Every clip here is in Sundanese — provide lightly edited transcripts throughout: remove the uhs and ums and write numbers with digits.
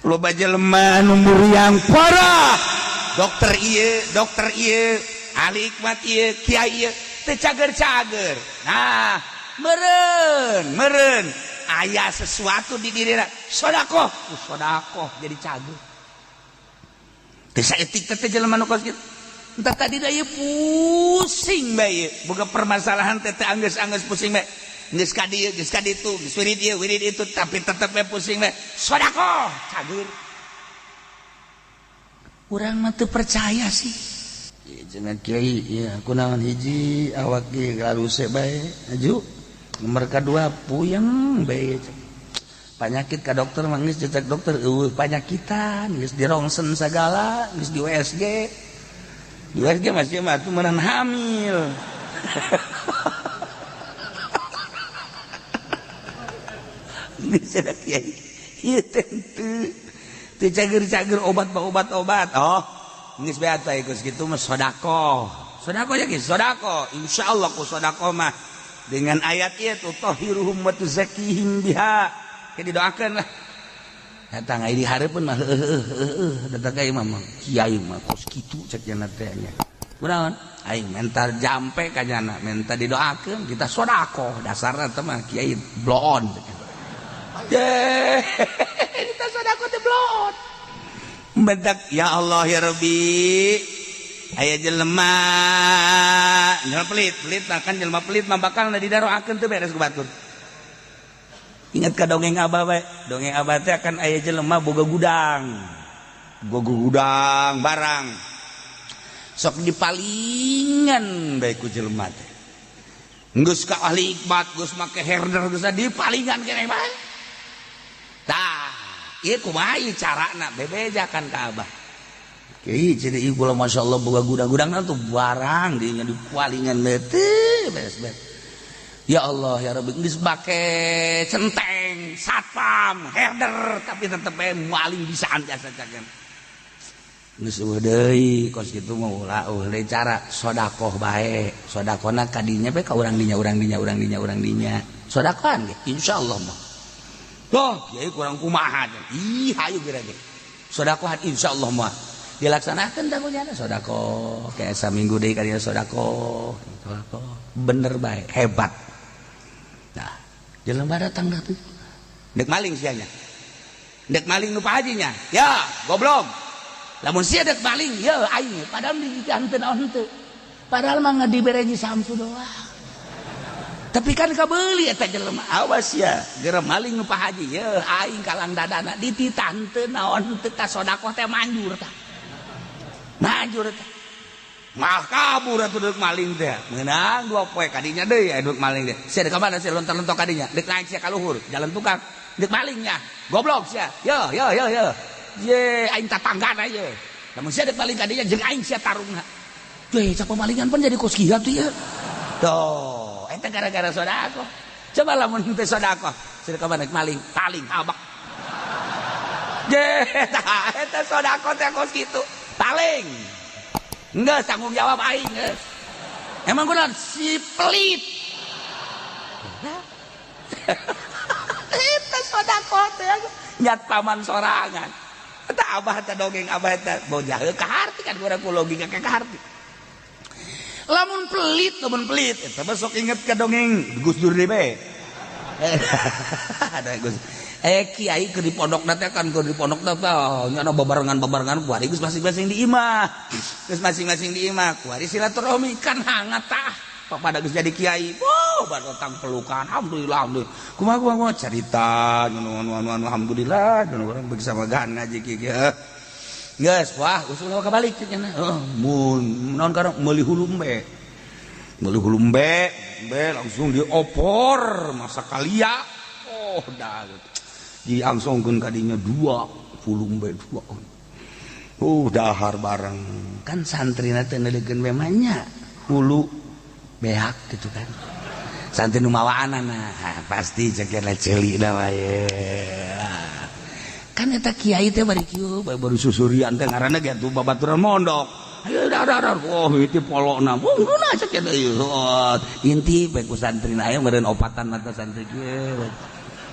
Loba jelema nu muriang parah, dokter ieu, dokter ieu, ahli hikmat ieu, kiai ieu, teu cager-cager. Nah, meureun meureun aya sesuatu di dirina, sodakoh, ku sodakoh jadi cager. Teu saeutik teh jelema nu kos kitu. Entah tadi da ieu pusing bae, boga permasalahan teh teh anggeus-anggeus pusing bae. Geus ka dieu, geus ka ditu, geus wirid ieu, wirid itu, tapi tetep bae pusing bae. Sodakoh, cager. Urang mah teu percaya sih. Cenah kiai, ya kunaon hiji awak ge laluse bae. Aju. Nomor kadua puyeng bae. Panyakit ka dokter mah geus cecek dokter eueuh panyakitan, geus dirongsen sagala, geus di USG. Di USG masih mah atuh meunang hamil. Geus cenah kiai. Ieu teh teu teu cager-cager obat obat obat. Oh, geus bae atuh geus kitu mah sodakoh. Sodakoh ya geus sodakoh. Insyaallah ku sodakoh mah dengan ayat ieu tuh tahiruhum wa tuzakkihim biha. Ke didoakeun lah. Datang ai di hareupeun mah heueuh heueuh datang ka imam mah kiai mah kos kitu cek cenah teh nya. Kunaon? Aing menta jampe ka nyana, menta didoakeun kita sodakoh dasarna teh mah kiai bloon. Ye, kita sodakoh teh bloon. Bentak ya Allah ya Rabbi, aya jelema jelema pelit, pelit mah kan jelema pelit mah bakal didaroakeun teu beres ku batur. Ingat ka dongeng abah bae, dongeng abah teh akan aya jelema boga gudang. Boga gudang barang. Sok dipalingan bae ku jelema teh. Geus ka ahli ikbat, geus make herder, geus dipalingan keneh bae. Tah, ieu kumaha ieu carana bebejakan ka abah. Kiai cenah ieu kula masyaallah boga gudang-gudangna tuh barang dinya dipalingan teh beres beres. Ya Allah ya Rabbi, geus make centeng, satpam, herder tapi tetep bae maling bisaan jasa cagen. Geus eueuh deui kos kitu mah ulah eueuh deui cara sodakoh bae. Sodakohna ka dinya bae ka urang dinya urang dinya urang dinya urang dinya. Sodakohan ge insyaallah mah. Loh, kiai kurang kumaha. Ih, hayu geura ge. Sodakohan insyaallah mah. Dilaksanakeun tah kunyana sodakoh. Kayak saminggu deui ka dinya sodakoh, sodakoh. Bener bae, hebat. Nah, jelema datang dah tuh. Dek maling sianya. Dek maling nu Pak Hajinya. Ya, goblok. Lamun sia dek maling, ya aing padahal diganten naon henteu. Padahal mah dibere Samsu doang. Tapi kan kabeuli eta jelema. Awas ya, geura maling nu Pak Haji, ya aing kalang dadana dititah henteu naon henteu ta sodakoh teh manjur tah. Manjur teh. Mah kabur atuh deuk maling teh. Meunang dua poe kadinya deui aya deuk maling teh. Sia deuk ka mana sia lontar-lontok kadinya? Deuk naik sia ka luhur, jalan tukang. Deuk malingnya. Goblok sia. Yo yo yo yo. Ye aing tatanggana ye. Lamun sia deuk maling kadinya jeung aing sia tarungna. Ye cak pemalingan pan jadi kos kieu tuh ye. Tuh, eta gara-gara sodakoh. Coba lamun teu sodakoh, sia deuk ka mana maling, paling abak. Ye, eta sodakoh teh kos kitu. Paling. Enggak tanggung jawab aing geus. Emang kunaon si pelit. Eta sodakoh teh nyat paman sorangan. Eta abah teh dongeng abah teh bojah ka harti kan urang ku logika ka harti. Lamun pelit eta mah sok inget ka dongeng Gus Dur deui bae. Ada Gus. Kiai keur di pondokna teh kan keur di pondokna teh nyana babarengan-babarengan kuari geus masing-masing di imah. Geus masing-masing di imah kuari silaturahmi kan hangat tah. Pada geus jadi kiai. Wuh, batang pelukan. Alhamdulillah, alhamdulillah. Kumaha kumaha carita anu anu anu alhamdulillah anu urang bersama gan ngaji kieu. Geus, wah usul kabalik cenah. Heuh, mun naon karena meuli hulu embe. Meuli hulu embe, embe langsung diopor masak kalia. Oh, dah. Diangsongkeun ka dinya dua hulu embe dua. Oh, dahar bareng. Kan santrina teh neuleukeun we mah nya hulu beak gitu kan. Santri nu mawaanana, nah, pasti cek ceuli da wae. Kan eta kiai teh bari kieu baru susurian teh ngaranna ge atuh babaturan mondok. Ayo dar dar oh itu polokna. Oh geuna cek eta ieu. Inti bae ku santrina aya meureun opatan mata santri kieu.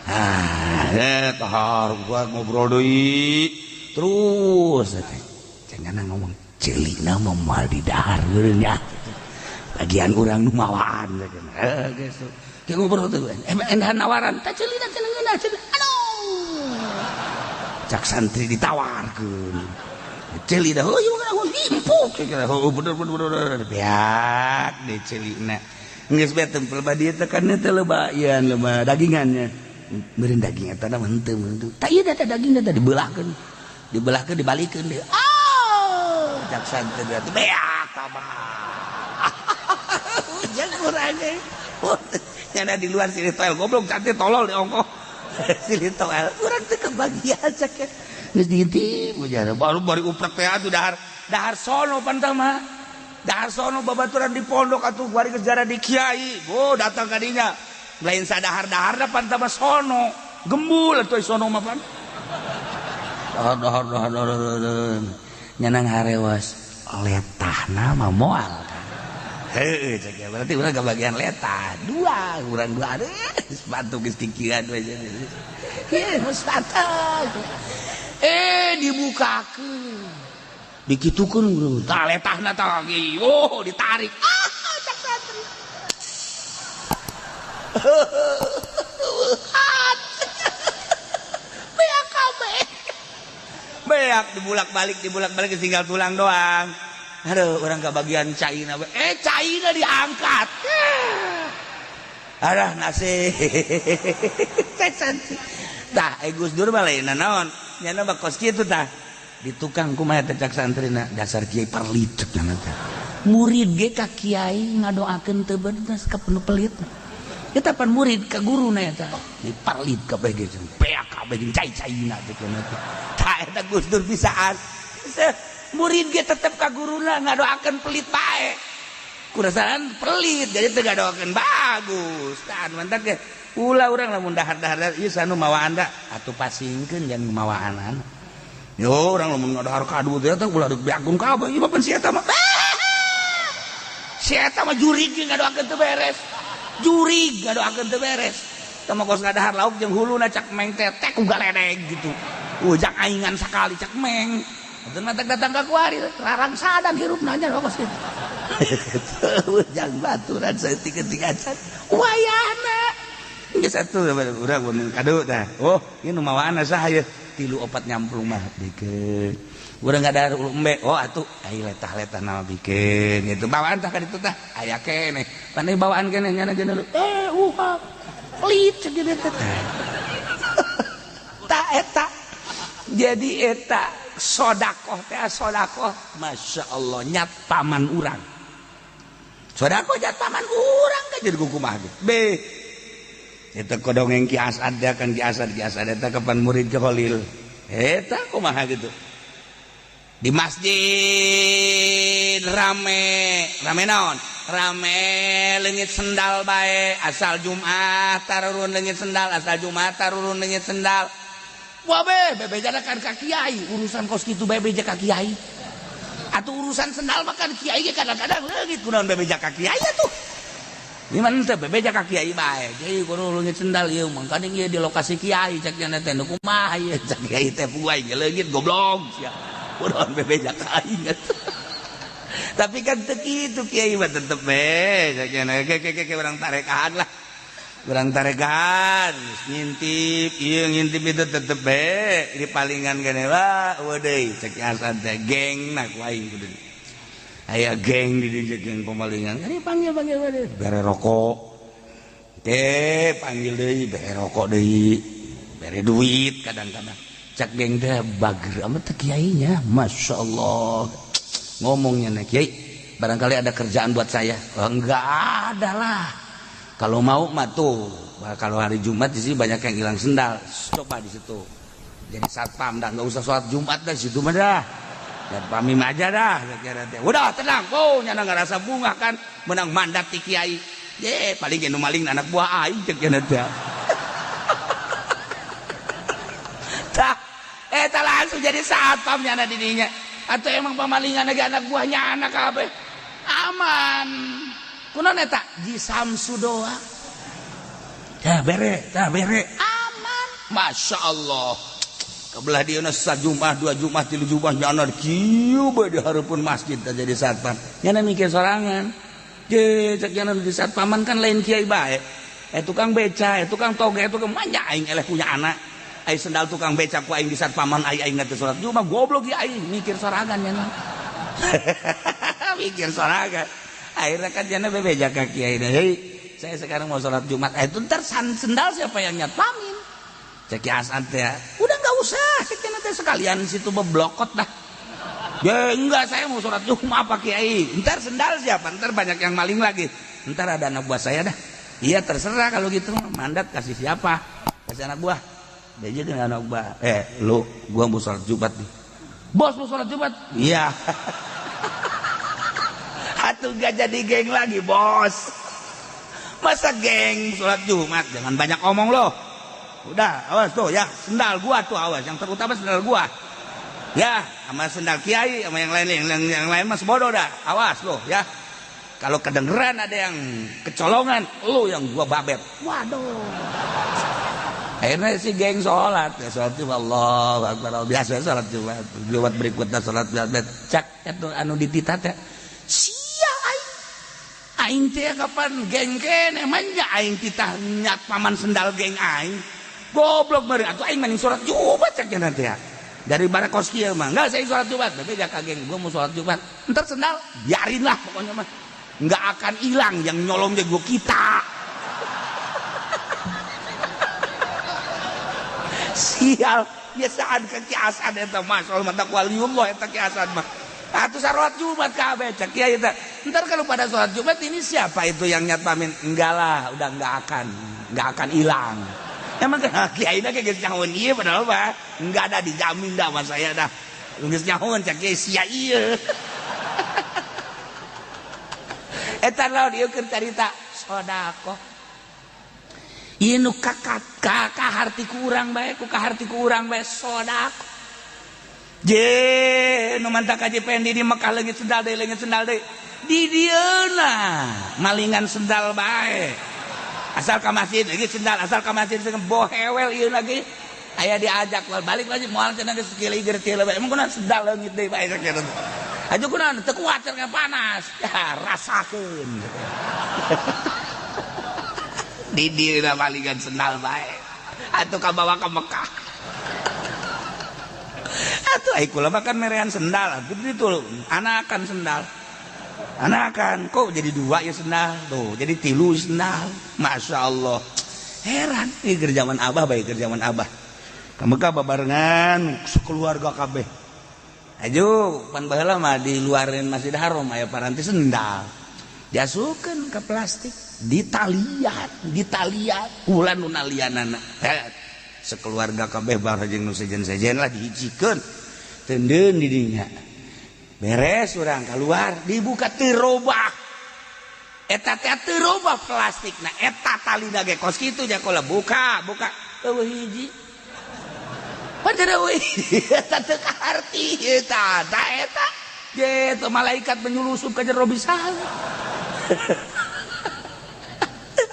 Ah, tahar gua ngobrol deui. Terus teh cenah ngomong ceulina mah moal didahar geureun nya. Bagian urang nu mawaan cenah. Geus. Ge ngobrol teh endahan nawaran tah ceulina cenah ngeunah cenah. Aduh. Cak santri ditawarkeun. Ceuli dah, oh ieu mah impuk cenah. Oh bener bener bener. Beak deh ceulina. Geus bae tempel ba dieu teh kan teh loba ieu loba dagingannya. Meureun daging eta mah henteu meureun. Tah ieu teh daging teh dibelahkeun. Dibelahkeun dibalikeun deui. Ah, cak santri berarti beak tambah. Ujang urang ge. Nyana di luar sini toel goblok santri tolol di ongkoh. Sini toel urang teh kebagian cak. Geus diintip ujar baru bari uprek teh atuh dahar dahar sono pan tah mah. Dahar sono babaturan di pondok atuh bari geus jara di kiai. Oh datang ka dinya. Lain sadahar-daharna pan tah mah sono. Gembul atuh sono mah pan. Dahar dahar dahar dahar. Nyanang harewas letahna mah moal. Heuh cek berarti urang kebagian letah. Dua urang dua aduh sepatu geus kikieuan we. Ieu geus sepatu. Dibukakeun. Dikitukeun tah letahna tah oh ditarik. Ah cak santri. Beak kabeh. Beak dibulak-balik tinggal tulang doang. Aduh, orang kebagian caina. Caina diangkat. Aduh, nasib. Cak santri. Tah, Gus Dur mah lain naon. Nyana mah kos kitu tah. Di tukang kumaha teh cak santrina dasar kiai perlit cenah teh. Murid ge ka kiai ngadoakeun teu bener ka penuh pelit. Eta pan murid ka guruna eta. Di perlit kabeh ge beak kabeh jeung cai-caina teh cenah teh. Tah eta Gus Dur bisaan. Murid ge tetep ka guruna ngadoakeun pelit bae. Kurasaan pelit jadi teu ngadoakeun bagus. Tah mantak ge ulah urang lamun dahar-dahar ieu sanu mawaan da atuh pasingkeun jangan mawaanan. Yo urang lamun ngadahar kadu teh teh ulah beakun kabeh ieu mah pan si eta mah. Si eta mah jurig ge ngadoakeun teu beres. Jurig ngadoakeun teu beres. Tah mah kos ngadahar lauk jeung huluna cak meng teh teh ku galedeg gitu. Ujang aingan sakali cak meng. Atuh mah datang ka kuari rarangsadan hirupna nya kos kitu. Ujang baturan saeutik-eutik acan. Wayahna. Geus atuh urang mun kadu tah. Oh, ieu nu mawaan saha ieu? 3 4 nyamplung mah bikeun. Urang ngadahar ulu embe. Oh atuh ai letah-letah nama bikeun gitu. Bawaan tah ka ditu tah aya keneh. Pan bawaan keneh nyana jeung uhap. Pelit cek teh. Tah eta. Jadi eta sodakoh teh sodakoh Masya Allah nyat paman urang. Sodakoh nyat paman urang ka jadi kumaha ge. Be eta kodongeng Ki Asad kan Ki Asad eta kapan murid ke Khalil eta kumaha gitu di masjid rame rame naon rame leungit sendal bae asal Jumat tarurun leungit sendal asal Jumat tarurun leungit sendal wah be bebejana kan ka kiai urusan kos kitu bae beja ka kiai atuh urusan sendal mah kan kiai ge kadang-kadang leungit kunaon bebeja ka kiai atuh. Gimana teh bebeja ka kiai bae. Jadi kudu leungit sendal ieu mangkaning ieu di lokasi kiai cak nya teh nu kumaha ieu cak kiai teh puai ge leungit goblok sia. Kunaon bebeja ka aing atuh. Tapi kan teu kitu kiai mah tetep be cak nya ke ke ke urang tarekaan lah. Urang tarekaan ngintip ieu ngintip itu tetep be di palingan gene lah eueuh deui cak Hasan teh geng na ku aing kudu. Aya geng di dieu geng pemalingan. Kali panggil-panggil deui bere rokok. Teh panggil deui bere rokok deui. Bere duit kadang-kadang. Cak geng teh bager amat teh kiainya. Masya Allah. Ngomongnya nih kiai, barangkali ada kerjaan buat saya. Oh, enggak ada lah. Kalau mau mah tuh, kalau hari Jumat di sini banyak yang hilang sendal. Coba di situ. Jadi satpam dah enggak usah sholat Jumat dah situ mah dah. Dan pamim aja dah kira teh. Udah tenang, oh nyana ngerasa bunga kan menang mandat ti kiai. Ye, paling ge nu maling anak buah aing cek nya teh. Tah, eta langsung jadi satpam nyana di dinya. Atau emang pamalingan lagi anak buahnya anak kabeh. Aman. Kunaon eta? Di Samsu doang. Tah bere, tah bere. Aman. Masya Allah. Kebelah dia sajumah, dua jumah, tilu jumah nyana kieu bae di hareupeun masjid teh jadi satpam. Nyana mikir sorangan. Je cek nyana di satpaman kan lain kiai bae. Tukang beca, tukang toge, tukang manja aing eleh punya anak. Aing sendal tukang beca ku aing di satpaman aing aing teh salat Jumat goblok ieu aing mikir sorangan nyana. Mikir sorangan. Akhirnya kan nyana bebeja ka kiai deh. Hei, saya sekarang mau salat Jumat. Itu ntar sendal siapa yang nyatpamin? Cek Ki Asad teh. Udah enggak usah, cek nanti sekalian situ beblokot dah. Ya enggak, saya mau sholat Jumat Pak Kiai. Ntar sendal siapa? Ntar banyak yang maling lagi. Ntar ada anak buah saya dah. Iya terserah kalau gitu, mandat kasih siapa? Kasih anak buah. Dia juga anak buah. Lu, gua mau sholat Jumat nih. Bos mau sholat Jumat? Iya. Atuh gak jadi geng lagi, bos. Masa geng sholat Jumat? Jangan banyak omong loh. Udah, awas tuh ya, sendal gua tuh awas, yang terutama sendal gua. Ya, sama sendal kiai, sama yang lain, yang lain mas bodoh dah. Awas loh ya. Kalau kedengeran ada yang kecolongan, lu yang gua babet. Waduh. Akhirnya si geng sholat, ya sholat Jumat, Allahu Akbar. Biasa sholat Jumat. Jumat berikutnya sholat Jumat. Cak itu anu dititah teh. Sia aing. Aing teh kapan geng kene manja aing titah nyat paman sendal geng aing. Goblok meureun atuh aing mending sholat Jumat cak nanti ya. Dari barakos kieu mah enggak saya sholat Jumat, tapi jaka geng gua mau sholat Jumat. Entar sendal biarin lah pokoknya mah. Enggak akan hilang yang nyolong jago kita. Sial, biasaan ke Ki Asad eta mah soal mata waliullah eta Ki Asad mah. Atuh salat Jumat kabeh cak kiai eta. Entar kalau pada sholat Jumat ini siapa itu yang nyatpamin? Enggak lah, udah enggak akan hilang. Emang kiai na geus nyahoan ieu padahal mah enggak ada dijamin dah sama saya dah. Geus nyahoan cak kiai sia ieu. Eta lawan ieu keur carita sedekah. Ieu nu kaharti ku urang bae, ku kaharti ku urang bae sedekah. Je nu mantak Haji Pendi di Mekah leungit sendal deui, leungit sendal deui. Di dieuna malingan sendal bae. Asal ka masjid lagi sendal, asal ka masjid bohewel ieu lagi aya diajak balik lagi moal cenah geus kieu teu bae. Emang kunaon sendal leungit deui bae sakitu. Aju kunaon teu kuat cenah panas. Ya rasakeun. Di dieuna malingan sendal bae. Atuh kabawa ka Mekah. Atuh ai kula mah kan merean sendal, atuh ditu anakan sendal. Anakan kok jadi dua ya sendal tuh, jadi tilu sendal. Masya Allah, heran. Ini kerjaan abah baik kerjaan abah. Ka Mekah babarengan sekeluarga kabeh. Aju pan baheula mah di luarin Masjid Haram aya paranti sendal. Diasupkeun ke plastik, ditalian, ditalian, kula nu nalianana. Sekeluarga kabeh bareng jeung nu sejen-sejen lah dihijikeun. Tendeun di dinya. Beres urang keluar dibuka teu robah. Eta teh teu robah plastikna, eta talina ge kos kitu jakola buka, buka eueuh hiji. Padahal eueuh eta teu kaharti eta, ta eta. Ge teu malaikat menyulusup ka jero bisa.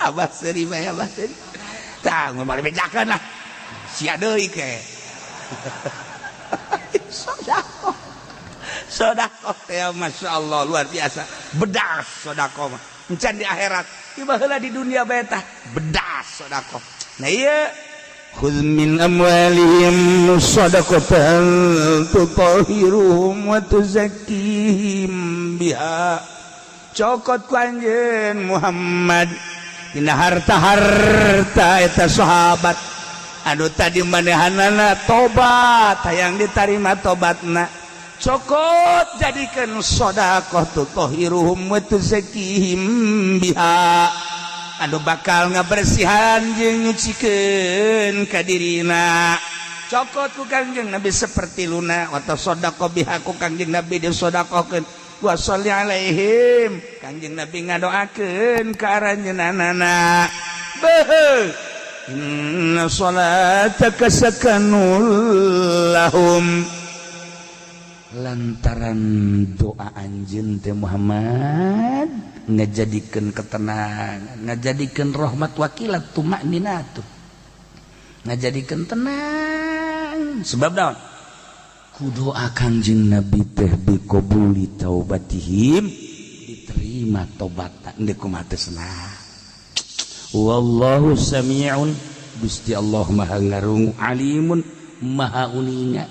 Abah seuri bae abah seuri. Tah ngomong bejakeun lah. Sia deui ke. Sedekah. Sedekah teh Masya Allah luar biasa. Bedas sedekah mah. Encan di akhirat, ieu baheula di dunia bae tah bedas sedekah. Nah ieu khudz min amwalihim shadaqatan tutahhiruhum wa tuzakkihim biha. Cokot ku anjeun Muhammad dina harta-harta eta sahabat anu tadi manehanana tobat hayang ditarima tobatna. Cokot jadikan sedekah tutahhiruhum wa tuzakkihim biha anu bakal ngabersihan jeung nyucikeun ka dirina. Cokot ku Kangjeng Nabi seperti luna wa tasaddaqo biha ku Kangjeng Nabi disedekahkeun wa sholli alaihim Kangjeng Nabi ngadoakeun ka aranjeunana. Beuh inna salataka sakanul lahum. Lantaran doa anjeun teh Muhammad ngajadikeun ketenangan, ngajadikeun rahmat wakilat tumakninatu. Ngajadikeun tenang sebab naon? Ku doa Kangjeng Nabi teh biqabuli taubatihim, diterima tobatna deuk kumaha teh senang. Wallahu sami'un, Gusti Allah maha ngarungu, alimun maha uninga.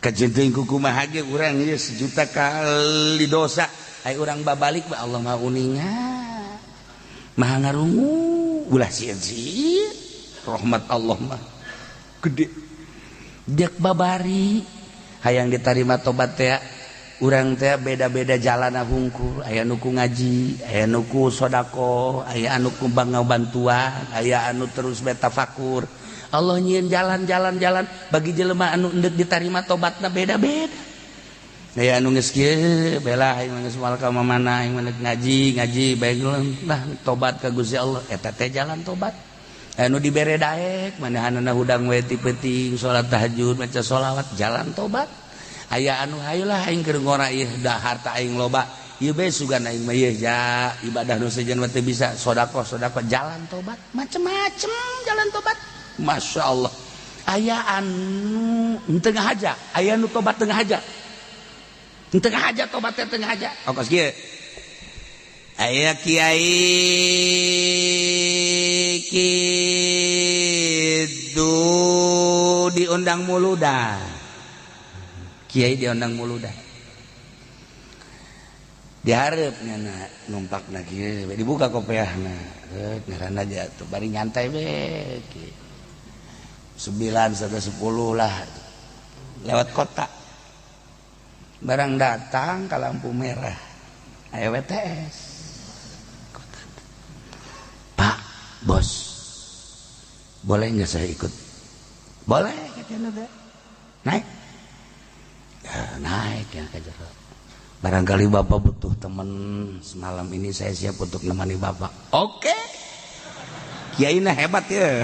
Kajenting kumaha ge urang ieu sejuta kali dosa, ai urang babalik ba Allah maha uninga, maha ngarungu. Ulah sieun-sieun, rahmat Allah mah gede. Dek babari hayang diterima tobat teh urang teh beda-beda jalan hungkul, aya nu ku ngaji, aya nu ku sedekah, aya anu ku bantuan, aya anu terus betafakur. Allah nyieun jalan-jalan-jalan bagi jelema anu endek ditarima tobatna beda-beda. Aya anu geus kieu bela aing geus moal ka mana aing ngaji ngaji bae lah tobat ka Gusti Allah, eta teh jalan tobat. Anu dibere daek manehanana hudang we ti peuting salat tahajud maca sholawat jalan tobat. Aya anu hayulah aing keur ngora ieu da harta aing loba ieu bae sugan aing mah ieu ja ibadah nu sejen mah teu bisa sedekah sedekah jalan tobat macem-macem jalan tobat. Masya Allah. Aya anu tengah aja, aya anu tobat tengah aja, tengah aja tobatnya tengah aja. Oh kos kieu aya kiai kitu diundang muludan, kiai diundang muludan, diharapnya na numpak na kieu dibuka kopiahna, ngaranna aja tuh bari nyantai we 9:30 lah lewat kota, barang datang ke lampu merah aya WTS. Pak bos, boleh nggak saya ikut? Boleh, katanya. Naik, ya, naik ya ke jero. Barangkali bapak butuh teman semalam ini, saya siap untuk nemani bapak. Oke, kiai na hebat ya.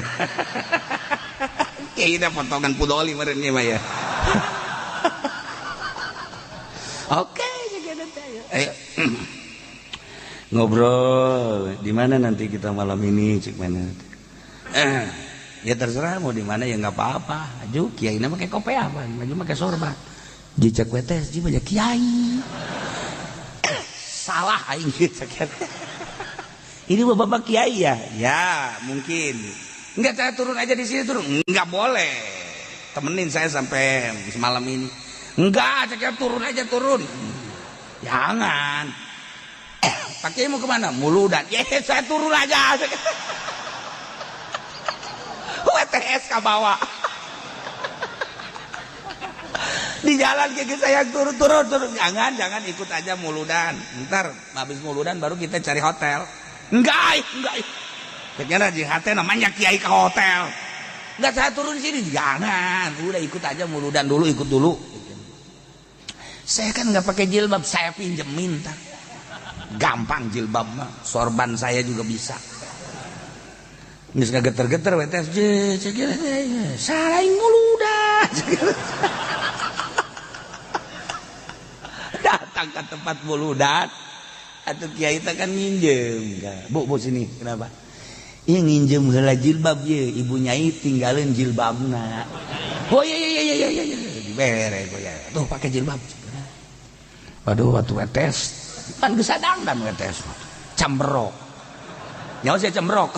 Kiai na potongan pudoli merenya mah ya. Oke, ayo ngobrol di mana nanti kita malam ini, cik mana? Ya terserah mau di mana ya nggak apa-apa. Aju kiai na pakai kopiah, bang, aju pakai sorban. Jicak WTS ji banyak kiai. Salah aing cek. Ini bapak kiai ya? Ya, mungkin. Enggak, saya turun aja di sini turun. Enggak boleh. Temenin saya sampai semalam ini. Enggak, cek turun aja turun. Jangan. Pak Kiai mau kemana? Muludan. Ya, saya turun aja. WTS ke bawah. Di jalan kayak saya turun turun turun. Jangan, jangan ikut aja muludan. Ntar habis muludan baru kita cari hotel. Enggak, enggak. Kayaknya JHT namanya kiai ke hotel. Enggak, saya turun sini. Jangan, udah ikut aja muludan dulu, ikut dulu. Saya kan nggak pakai jilbab, saya pinjemin ntar. Gampang jilbab mah, sorban saya juga bisa. Geus geter-geter WTS, salah muludan. Datang ke tempat muludan, atau kiai teh kan nginjem. Bu, bu sini, kenapa? Iya nginjem heula jilbab ye, ibu nyai tinggalin jilbabna. Oh iya iya iya iya iya, dibere ya. Tuh pakai jilbab. Waduh, waktu WTS kan geus sadang dan WTS. Camberok. Nyawa saya cembrok.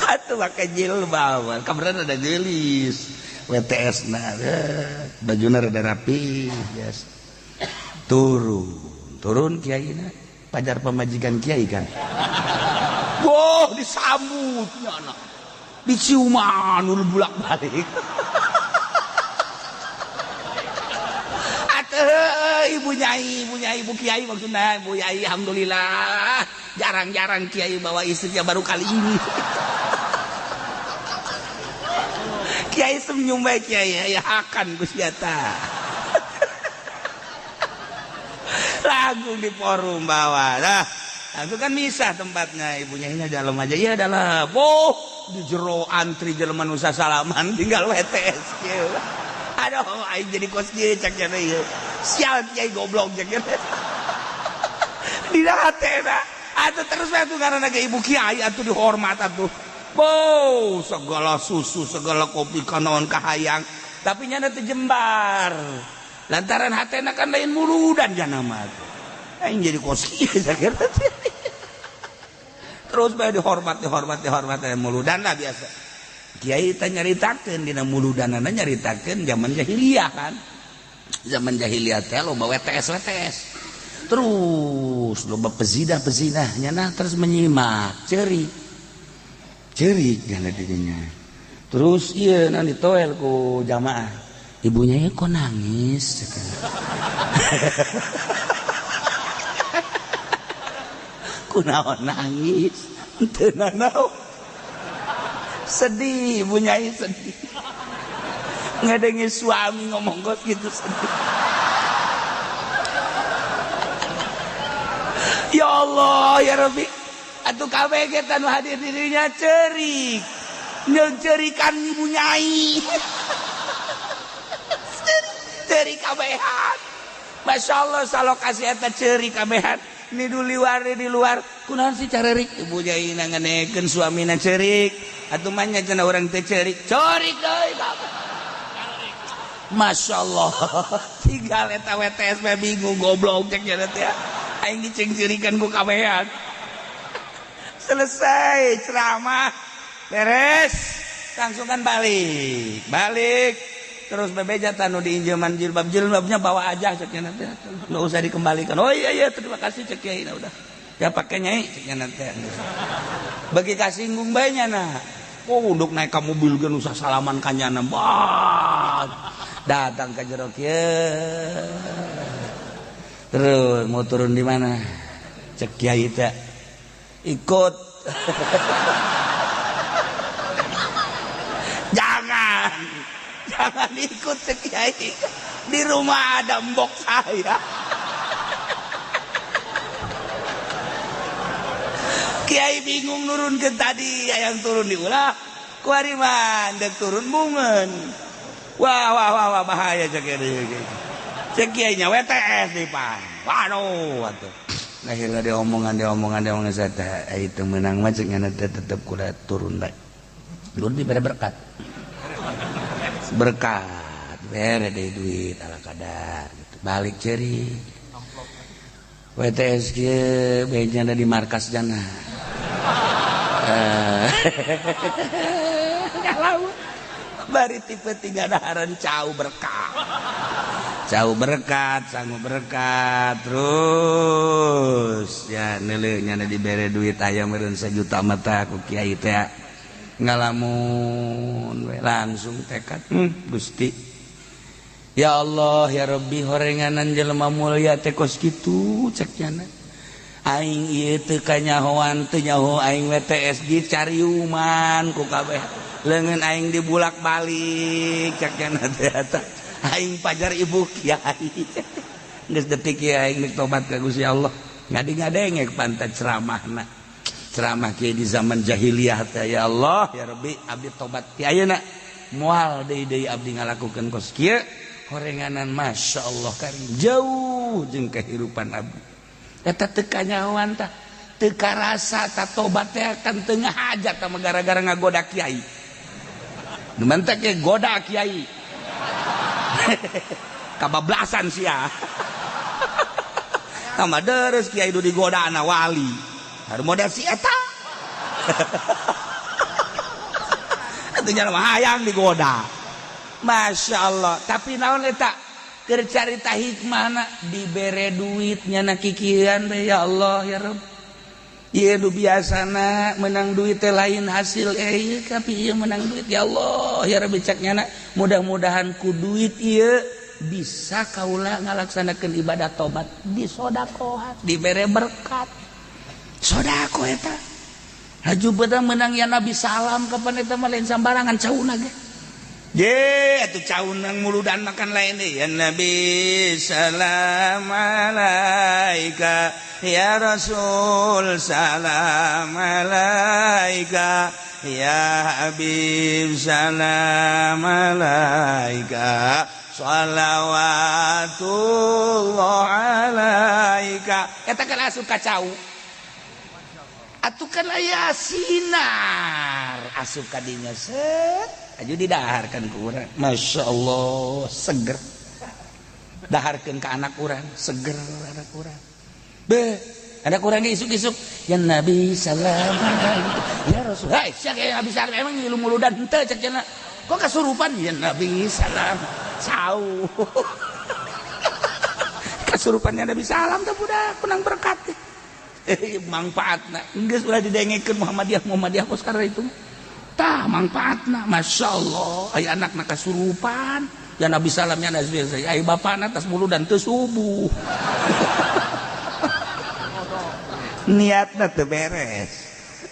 Atuh pakai jilbab, kabaran ada gelis. WTS nah, bajuna rada rapi, yes. Turun, turun kiai na, pajar pamajikan kiai kan. Wah, disambutnya anak, diciuman udah bolak-balik. Atuh, ibu nyai, ibu kiai maksudnya, ibu nyai, alhamdulillah. Jarang-jarang kiai bawa istrinya baru kali ini. Kiai senyum baik kiai, ya akan Gusti eta. Lagu di forum bawah. Nah, langsung kan misah tempatnya, ibunya ini dalam aja. Iya dalam. Oh, di jero antri jelema nu salaman tinggal WTS kieu. Aduh, aing jadi kos kieu cak cenah ieu. Sial kiai goblok cak cenah. Dina hatena Atuh terus we atuh ngaranna ge ibu kiai atuh dihormat atuh. Bow, segala susu, segala kopi kanaon kahayang, tapi nyana teu jembar. Lantaran hatena kan lain muludan jana mah atuh. Aing jadi kos kieu sakira. Terus bae dihormat, dihormat, dihormat muludan lah biasa. Kiai teh nyaritakeun dina muludanana nyaritakeun zaman jahiliyah kan. Zaman jahiliyah teh loba WTS WTS. Terus loba pezinah-pezinah nyana terus menyimak, ceurik. Ceurik nyana dirinya. Terus ieu na ditoel ku jamaah. Ibunya ya kok nangis. Kunaon nangis? Teu nanaon. Sedih, ibu nyai sedih. Ngadenge suami ngomong kos gitu sedih. Ya Allah, ya Rabbi. Atuh kabeh ge tanu hadir dirinya ceurik. Nyeungceurikan ibu nyai. Ceurik kabehan. Masya Allah salokasi eta ceurik kabehan. Ni luar di luar kunaon sih carerik ibu nyai nanganekeun suamina ceurik atuh mah nya cenah urang teh ceurik ceurik deui bapak. Masya Allah tinggal eta WTS mah bingung goblok cek nya teh aing dicengceurikan ku kabehan. Selesai ceramah beres langsung kan balik balik terus bebeja tanu diinjeman jilbab jilbabnya bawa aja cek nya teh nggak usah dikembalikan. Oh iya iya terima kasih cek kiai nah udah ya pakai nyai cek nya teh bagi kasinggung bae nya nah oh untuk naik ka mobil ge usah salaman ka nyana bah datang ka jero kieu terus mau turun di mana cek kiai teh ikut. Jangan jangan ikut cek kiai, di rumah ada mbok saya. Kiai bingung nurun ke tadi yang turun diulah kuari mah ndek turun bungeun. Wah wah wah wah bahaya cek kiai. Cek kiainya WTS di pan. Waduh atuh. Akhirnya diomongan saya teh itu menang mah cek ngana teh tetep kuda turun bae. Turun dibere berkat. Berkat bere deui duit ala kadar gitu. Balik ceri. WTS kieu beja ada di markas jana. Kalau bari tipe 3 daharan cau berkat. Cau berkat, sangu berkat terus ya neuleuh nya dibere duit aya meureun sajuta mata ku kiai teh ngalamun we langsung tekad Gusti ya Allah ya Rabbi horenganan jelema mulia teh kos kitu cek nyana aing ieu teu kanyahoan teu nyaho aing WTS dicariuman ku kabeh leungeun aing dibulak-balik cek nyana teh eta aing pajar ibu kiai geus detik ieu aing geus tobat ka Gusti Allah ngadi-ngadenge pantat ceramahna ceramah kiai di zaman jahiliyah teh ya Allah ya Rabbi abdi tobat ti ayeuna moal deui-deui abdi ngalakukeun kos kieu horenganan Masya Allah karim jauh jeung kehidupan abdi eta teu kanyahoan tah teu karasa ta tobat teh kan teu ngahajat tah gara-gara ngagoda kiai nu mantak ge goda kiai kabablasan sia tambah deres kiai du digoda ana wali harus modal si eta atuh nya mah hayang digoda Masya Allah tapi naon eta keur carita hikmahna dibere duit nyana kikieuan teh ya Allah ya Rabb ieu nu biasana menang duit teh lain hasil ieu tapi ieu menang duit ya Allah ya Rabbi cek nyana mudah-mudahan ku duit ieu bisa kaula ngalaksanakeun ibadah tobat disodakohan dibere berkat sodako eta haju beda menang ya Nabi salam kapan eta mah lain sambarangan cauna ge ye atuh caunang muludan makan lain deui ya Nabi salam alaika ya Rasul salam alaika ya Habib salam alaika shalawatullah alaika eta kan asup ka cau. Atuh kan aya sinar asup ka dinya set aju didaharkan ku urang. Masya Allah seger. Daharkeun ka anak urang, seger anak urang. Beuh, anak urang ge isuk-isuk ya Nabi salam ya Rasul. Hai, sia ge Nabi salam emang ngilu muludan henteu cek cenah. Kok kasurupan ya Nabi salam. Sau. Kasurupannya Nabi salam teh budak menang berkat. Mangfaatna geus ulah didengekeun Muhammadiyah Muhammadiyah kos karena itu. Tah mangfaatna Masya Allah aya anakna kasurupan ya Nabi salam ya Nabi aya bapana tas muludan teu subuh. Niatna teu beres.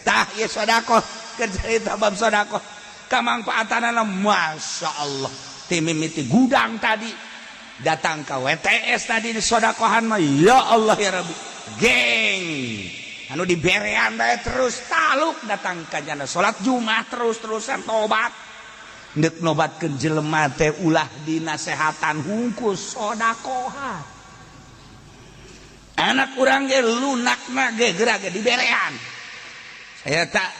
Tah ieu sedekah keur carita bab sedekah kamangfaatanana Masya Allah. Ti mimiti gudang tadi datang ke WTS tadi di sodakohan mah ya Allah ya Rabbi geng anu diberean bae terus taluk datang ka jana salat Jumat terus-terusan tobat deuk nobatkeun jelema teh ulah dinasehatan hungkus sodakohan anak urang ge lunakna ge geura ge diberean saya tak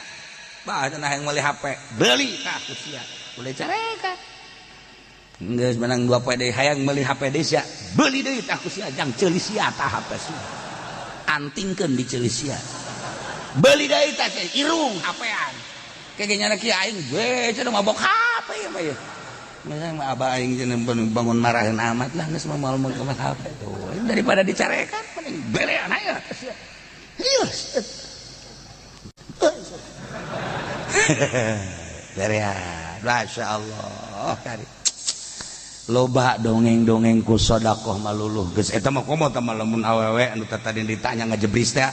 bah cenah hayang meuli HP beli tah ku sia boleh carekan geus menang 2 poe deui hayang meuli HP deui sia beli deui tah ku sia jang ceuli sia tah HP sia antingkeun di ceuli sia beli deui tah irung HP-an kege nyana kieu aing we cenah mabok HP ieu mah ieu mah abah aing cenah bangun maraheun amat lah geus mah moal meuli HP tuh daripada dicarekan mending berean aya sia ieu berean Masya Allah kari loba dongeng-dongeng ku sedekah maluluh geus eta mah komo teh lamun awewe anu tadi ditanya ngajebris teh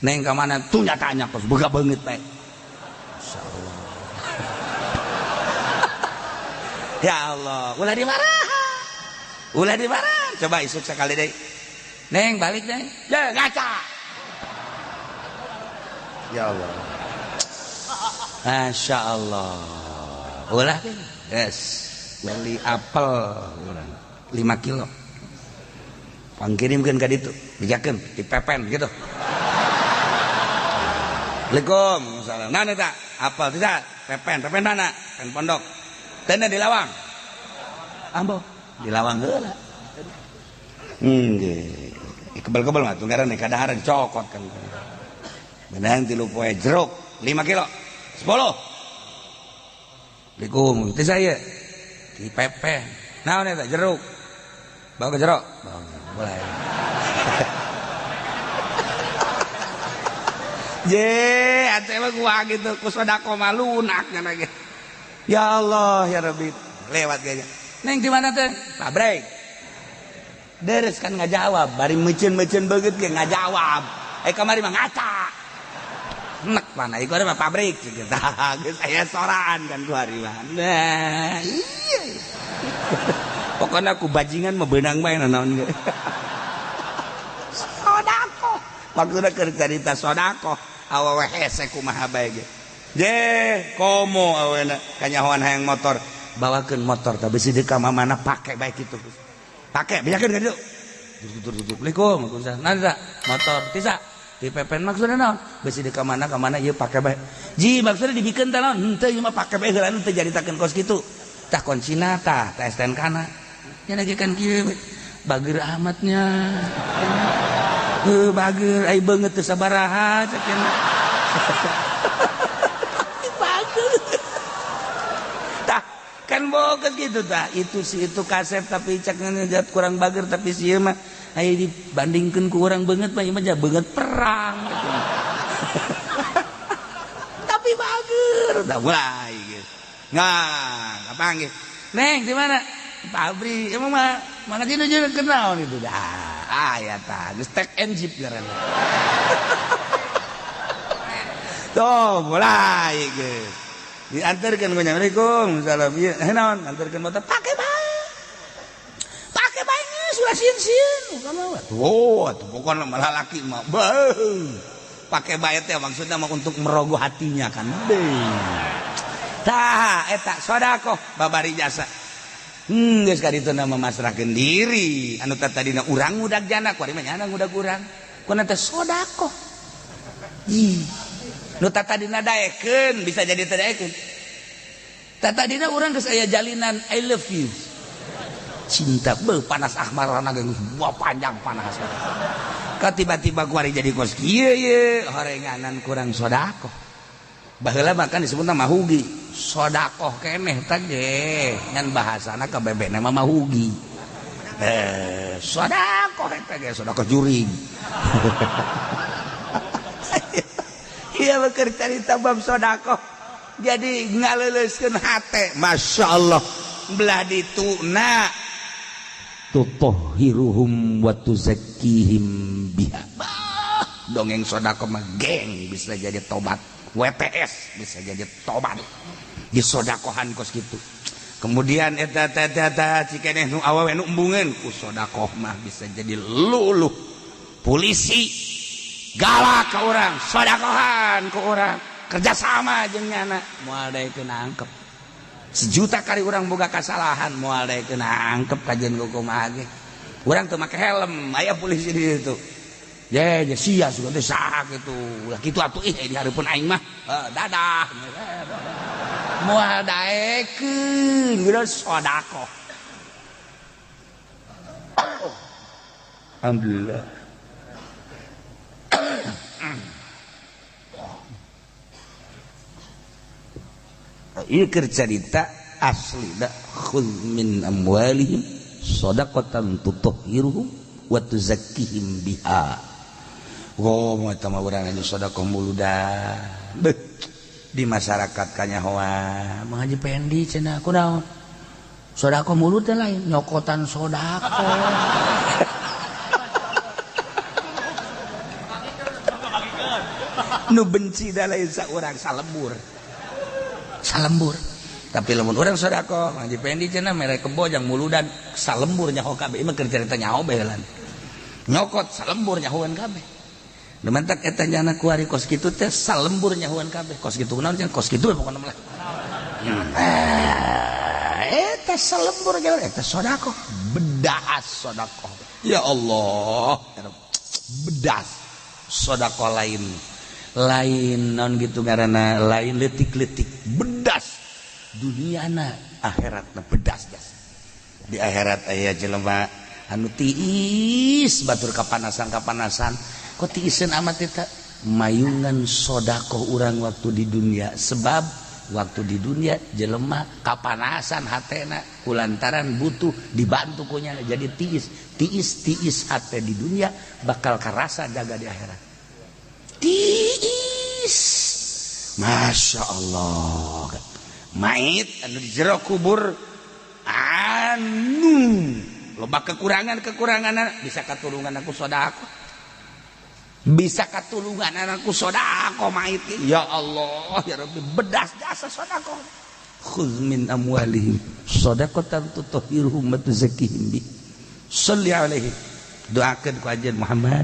neng ka mana tuh nyatanya kos boga beungeut bae masyaallah ya Allah ulah dimarahan ulah dimarahan coba isuk sekali deui neng balik neng ya ngaca ya Allah Masya Allah ulah yes beli apel 5 kilo pangkirimkeun ka ditu dijakeun dipepen gitu. Assalamualaikum salam. Nah eta apel tidak pepen pepen mana pen pondok teu di lawang ambo di lawang heula nggih kebel-kebel mah tunggaran kadaharan cokot kan benang 3 poe jeruk 5 kilo 10 Assalamualaikum teh saya di pepen naon eta jeruk bawa ke jeruk boleh je atuh mah gua gitu ku sedekah mah lunak nya ge ya Allah ya Rabbi lewat gaya neng di mana teh pabrik deres kan ngajawab bari meuceun-meuceun beungeut ge ngajawab kamari mah ngaca nek mana ieu mah pabrik gitu tah geus aya soraan kan ku hari mah nah iya pokoknya aku bajingan mah beunang bae naon ge sedekah maksudna keur carita sedekah awewe hese kumaha bae ge je komo awena kanyahoan hayang motor bawakeun motor tah bisi deuk ka mamana pake bae kitu pake bejakeun ka ditu Assalamualaikum waalaikumsalam motor tisa di pepen maksudna naon besi di ka mana ieu pake bae ji maksudna dibikeun teh naon henteu ieu mah pake bae heula teu jaritakeun kos kitu tah kuncina tah tah STNK na nya lagi kan kieu bager amatnya heuh bager ai beungeut teu sabaraha cek cenah bager tah kan boga gitu tah itu si itu kasep tapi cek ngejat kurang bager tapi si ieu mah ayo dibandingkan ku orang banget mah ieu mah beungeut perang gitu. Tapi bager udah mulai gitu. Nggak kapanggih neng di mana pabrik emang mah mana sih juga kenal itu dah ah ya tah geus tek and jeep ngaranna tuh mulai geus diantarkeun ku Assalamualaikum salam ieu naon antarkeun motor pake bae pake bae sudah sieun-sieun oh atuh pokona malah laki mah beuh pake bae teh maksudna mah untuk merogoh hatinya kan tah eta sedekah babari jasa geus ka ditu mah masrahkeun diri anu tadina urang ngudag jana kuari mah nyana ngudag urang kuna teh sedekah Ih, nu tadina daekeun bisa jadi teu daekeun. Tadina urang geus aya jalinan I love you. Cinta beuh panas ahmarana geus buah panjang panas. Ka tiba-tiba kuari jadi kos kieu ye horenganan kurang sodakoh. Baheula mah kan disebutna mahugi. Sodakoh keneh teh ge ngan bahasana ka bebena mah mahugi. Sodakoh eta ge sodakoh jurig. Iya beker carita bab sodakoh. Jadi ngaleuleuskeun hate, Masya Allah. Belah dituna tutahhiruhum wa tuzakkihim biha. Bah, dongeng sodakoh mah geng bisa jadi tobat. WTS bisa jadi tobat. Disodakohan kos kitu. Kemudian eta eta eta cikeneh nu awewe nu embungeun ku sodakoh mah bisa jadi luluh. Polisi galak ke orang, sodakohan ke orang, kerjasama jeung nyana, moal daekeun nangkep. Sejuta kali orang boga kasalahan, moal daekeun nangkep kajian kumaha ge. Urang teu make helm, aya polisi di situ. Ye, ye sia sugan teh saha kitu. Ulah kitu atuh ih di hareupeun aing mah. Dadah. Moal daekeun geus sodakoh. Alhamdulillah. Ieu keur carita asli da khudz min amwalihim shadaqatan tutahhiruhum wa tuzakkihim biha. Oh, eta mah urang anu sedekah muludan. Beuh, di masyarakat kanyahoan Mang Haji Pendi cenah kunaon? Sedekah mulut teh lain nyokotan sedekah. Nu benci da lain saurang salembur. Salembur. Tapi lamun urang sedekah Mang Haji Pendi cenah mere kebo jang muludan salembur nyaho kabeh. Ieu mah keur carita nyaho bae heula. Nyokot salembur nyahoan kabeh. Dementak eta nyana kuari kos kitu teh salembur nyahoan kabeh. Kos kitu naon cenah kos kitu pokona mah. Eta salembur nyahoan eta sedekah. Bedas sedekah. Ya Allah, bedas sedekah lain. Lain non gitu karena lain letik-letik bedas duniana akhiratna bedas jas. Di akhirat aya jelema anu tiis batur kapanasan-kapanasan kok tiiseun amat eta mayungan sodakoh urang waktu di dunia sebab waktu di dunia jelema kapanasan hatena kulantaran butuh dibantu kunyana jadi tiis tiis tiis hate di dunia bakal karasa jaga di akhirat. Tiis Masya Allah mait anu di jero kubur anu loba kekurangan-kekurangan bisa katulungan aku sodakoh bisa katulungan anakku sodakoh mait ya Allah ya Rabbi bedas jasa sodakoh khudz min amwalihim shadaqatan tutahhiruhum wa tuzakkihim bi sholli alaihi doakeun ku anjeun Muhammad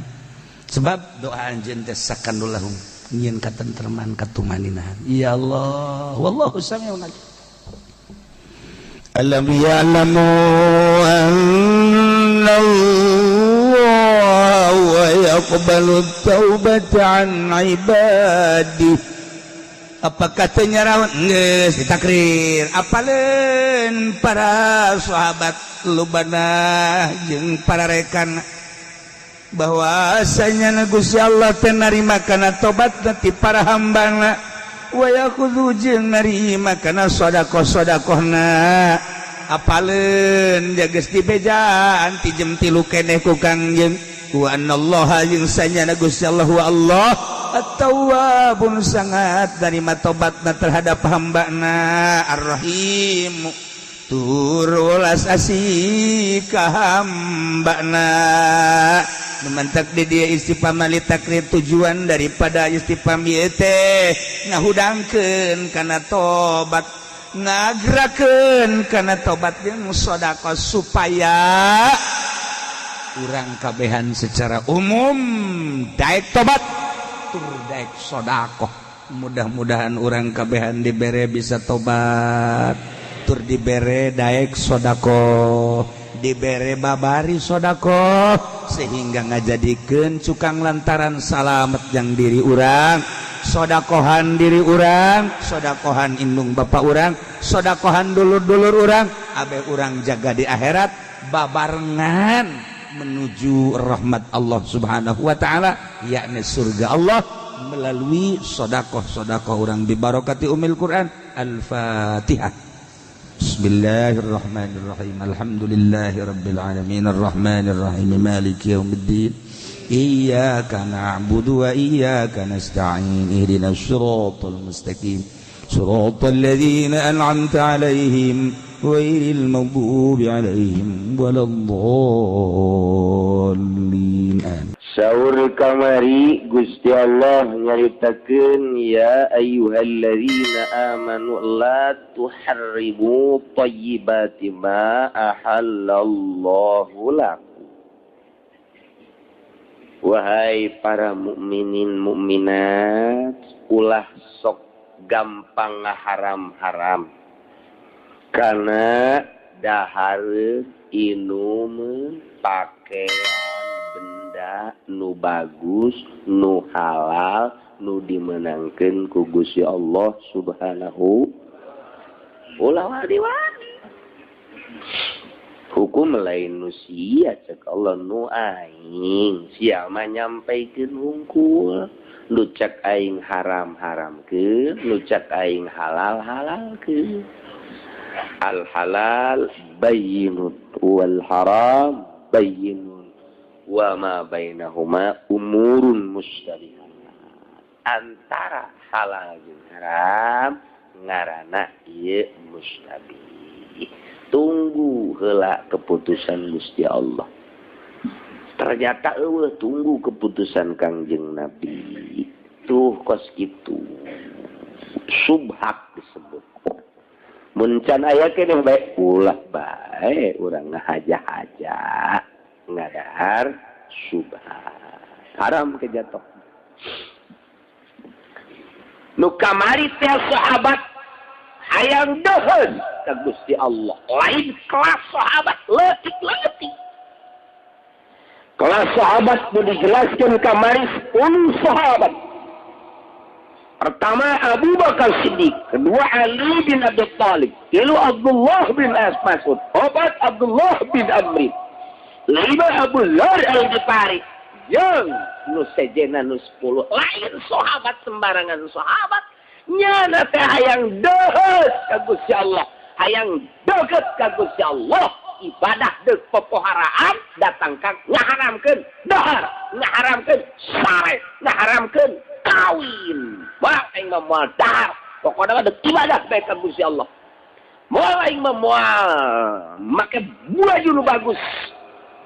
sebab doa anjeun teh sakanulahum nyieun katentreman katumaninahan ya Allah wallahu samiun alim. Alam ya'lamu anna Allah yaqbalu taubata an ibadihi. Apa katanya rawan geus ditakrir apaleun para sahabat lubana jeung para rekan bahwasanya Gusti Allah teh narima kana tobat ti para hambana wa yakhudhu jeung narima kana sedekah-sedekahna apaleun geus dibejaan ti jam 3 keneh ku Kangjeng wa anallaha jeung sanyana Gusti Allah wa Allah at-tawwabun sangat narima tobatna terhadap hambana ar-rahim tur welas asih ka hambana. Memantak di dia istifham li takrir tujuan daripada istifham ieu teh ngahudangkeun kana tobat ngagrakeun kana tobat jeung sedekah supaya urang kabehan secara umum daek tobat tur daek sedekah. Mudah-mudahan urang kabehan dibere bisa tobat tur dibere daek sedekah. Dibere babari sodakoh sehingga ngajadikeun cukang lantaran salamet yang diri urang, sodakohan diri urang, sodakohan indung bapak urang, sodakohan dulur-dulur urang, abe urang jaga di akhirat babarengan menuju rahmat Allah Subhanahu wa taala, yakni surga Allah, melalui sodakoh-sodakoh urang bibarokati umil Quran. Al-Fatihah. Bismillahirrahmanirrahim. Alhamdulillahirabbil alamin arrahmanirrahim maliki yaumiddin. Iyyaka na'budu wa iyyaka nasta'in. Ihdinas siratal mustaqim. Siratal ladzina an'amta 'alaihim ghairil maghdubi 'alaihim waladdallin. Saur kamari Gusti Allah nyaritakeun, ya ayyuhalladzina amanu la tuharrimu thayyibati ma ahallallahu lakum. Wahai para mukminin mukminat, ulah sok gampang ngaharam-haram karena dahar, inum, pakaian, benda nu bagus, nu halal, nu dimenangkeun ku Gusti Allah Subhanahu. Ulah wani-wani hukum lain nu sia, cek Allah, nu aing. Sia mah nyampaikeun hungkul. Nu cek aing haram, haramkeun, nu cek aing halal, halalkeun. Al halal bayyinun wal haram bayyinun wa ma bainahuma umurun mustabihat. Antara halal jeung haram ngaranna ieu mustabih. Tunggu heula keputusan Gusti Allah. Ternyata eueuh, tunggu keputusan Kangjeng Nabi. Tuh, kos kitu subhat disebut. Mun can aya keneh bae, ulah bae urang ngahaja-haja ngadahar subhat, haram kejatuh. Nu kamari teh sahabat hayang deuheun ka Gusti Allah, lain kelas sahabat leutik-leutik. Kelas sahabat nu dijelaskan kamari 10 sahabat. Pertama Abu Bakar Siddiq, kedua Ali bin Abi Thalib, tilu Abdullah bin Mas'ud, opat Abdullah bin Amri, lima Abu Dzar Al-Ghifari, yang nu sejena nu 10. Lain sahabat sembarangan sahabat. Nyana teh hayang deuheus ka Gusti Allah, hayang deukeut ka Gusti Allah, ibadah deuk popoharaan, datang ka ngaharamkeun dahar, ngaharamkeun sare, ngaharamkeun kawin. Wah, aing mah moal dahar, pokokna mah deuk ibadah bae ka Gusti Allah. Moal, aing mah moal make baju nu bagus,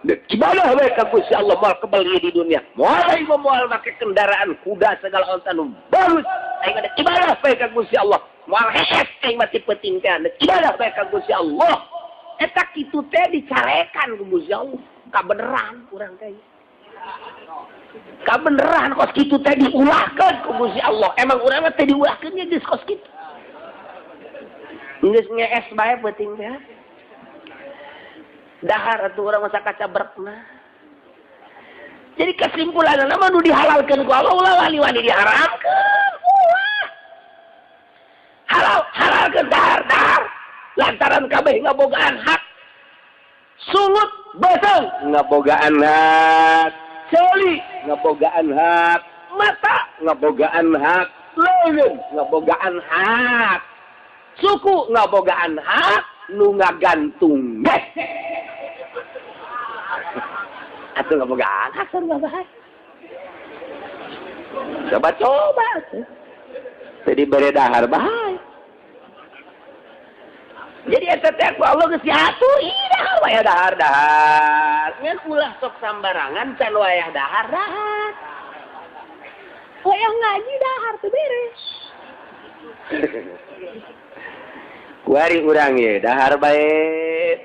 deuk ibadah bae ka Gusti Allah, moal kebeli di dunia. Moal, aing mah moal make kendaraan kuda segala onta nu bagus, aing mah deuk ibadah bae ka Gusti Allah. Moal hees aing mah ti peuting teh, deuk ibadah bae ka Gusti Allah. Eta kitu teh dicarekan ku Gusti Allah. Kabeneran urang teh, kabeneran kos kitu teh diulahkeun ku Gusti Allah. Emang urang mah teh diulahkeun nya geus kos kitu, geus ngees bae peuting teh dahar atuh urang masa kaca berekna. Jadi kesimpulanna mah, nu dihalalkeun ku Allah ulah wani-wani diharamkeun, ulah. Halal halalkeun, dahar dahar, lantaran kabeh ngabogaan hak. Sungut beuseung ngabogaan hak, ceuli ngabogaan hak, mata ngabogaan hak, leungeun ngabogaan hak, suku ngabogaan hak, nu ngagantung ge atuh ngabogaan hak, sarua bae. Coba-coba atuh teu dibere dahar bae. Jadi eta teh ku Allah geus diatur, ih, dahar wayah dahar dahar. Ngan ulah sok sambarangan, can wayah dahar dahar. Wayah ngaji dahar teu beres. Kuari urang ye dahar bae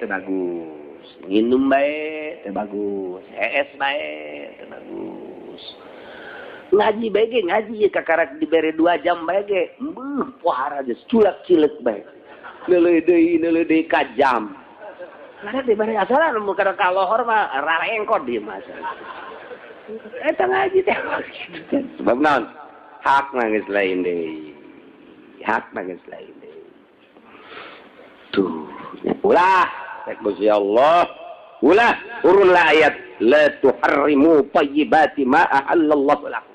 teu bagus, nginum bae teu bagus, hees bae teu bagus. Ngaji bae ge ngaji ye kakarak dibere 2 jam bae ge, beuh pohara geus culak-cileuk bae. Neuleuh deui, neuleuh deui ka jam. Karena diberi asalan mun kada ka lohor mah rarengkot di mah. Eta ngaji teh sebab naon? Hak nangis lain deui. Hak nangis lain deui. Tuh, ulah rek Gusti Allah. Ulah turunlah ayat la tuharrimu thayyibati ma ahallallahu lakum.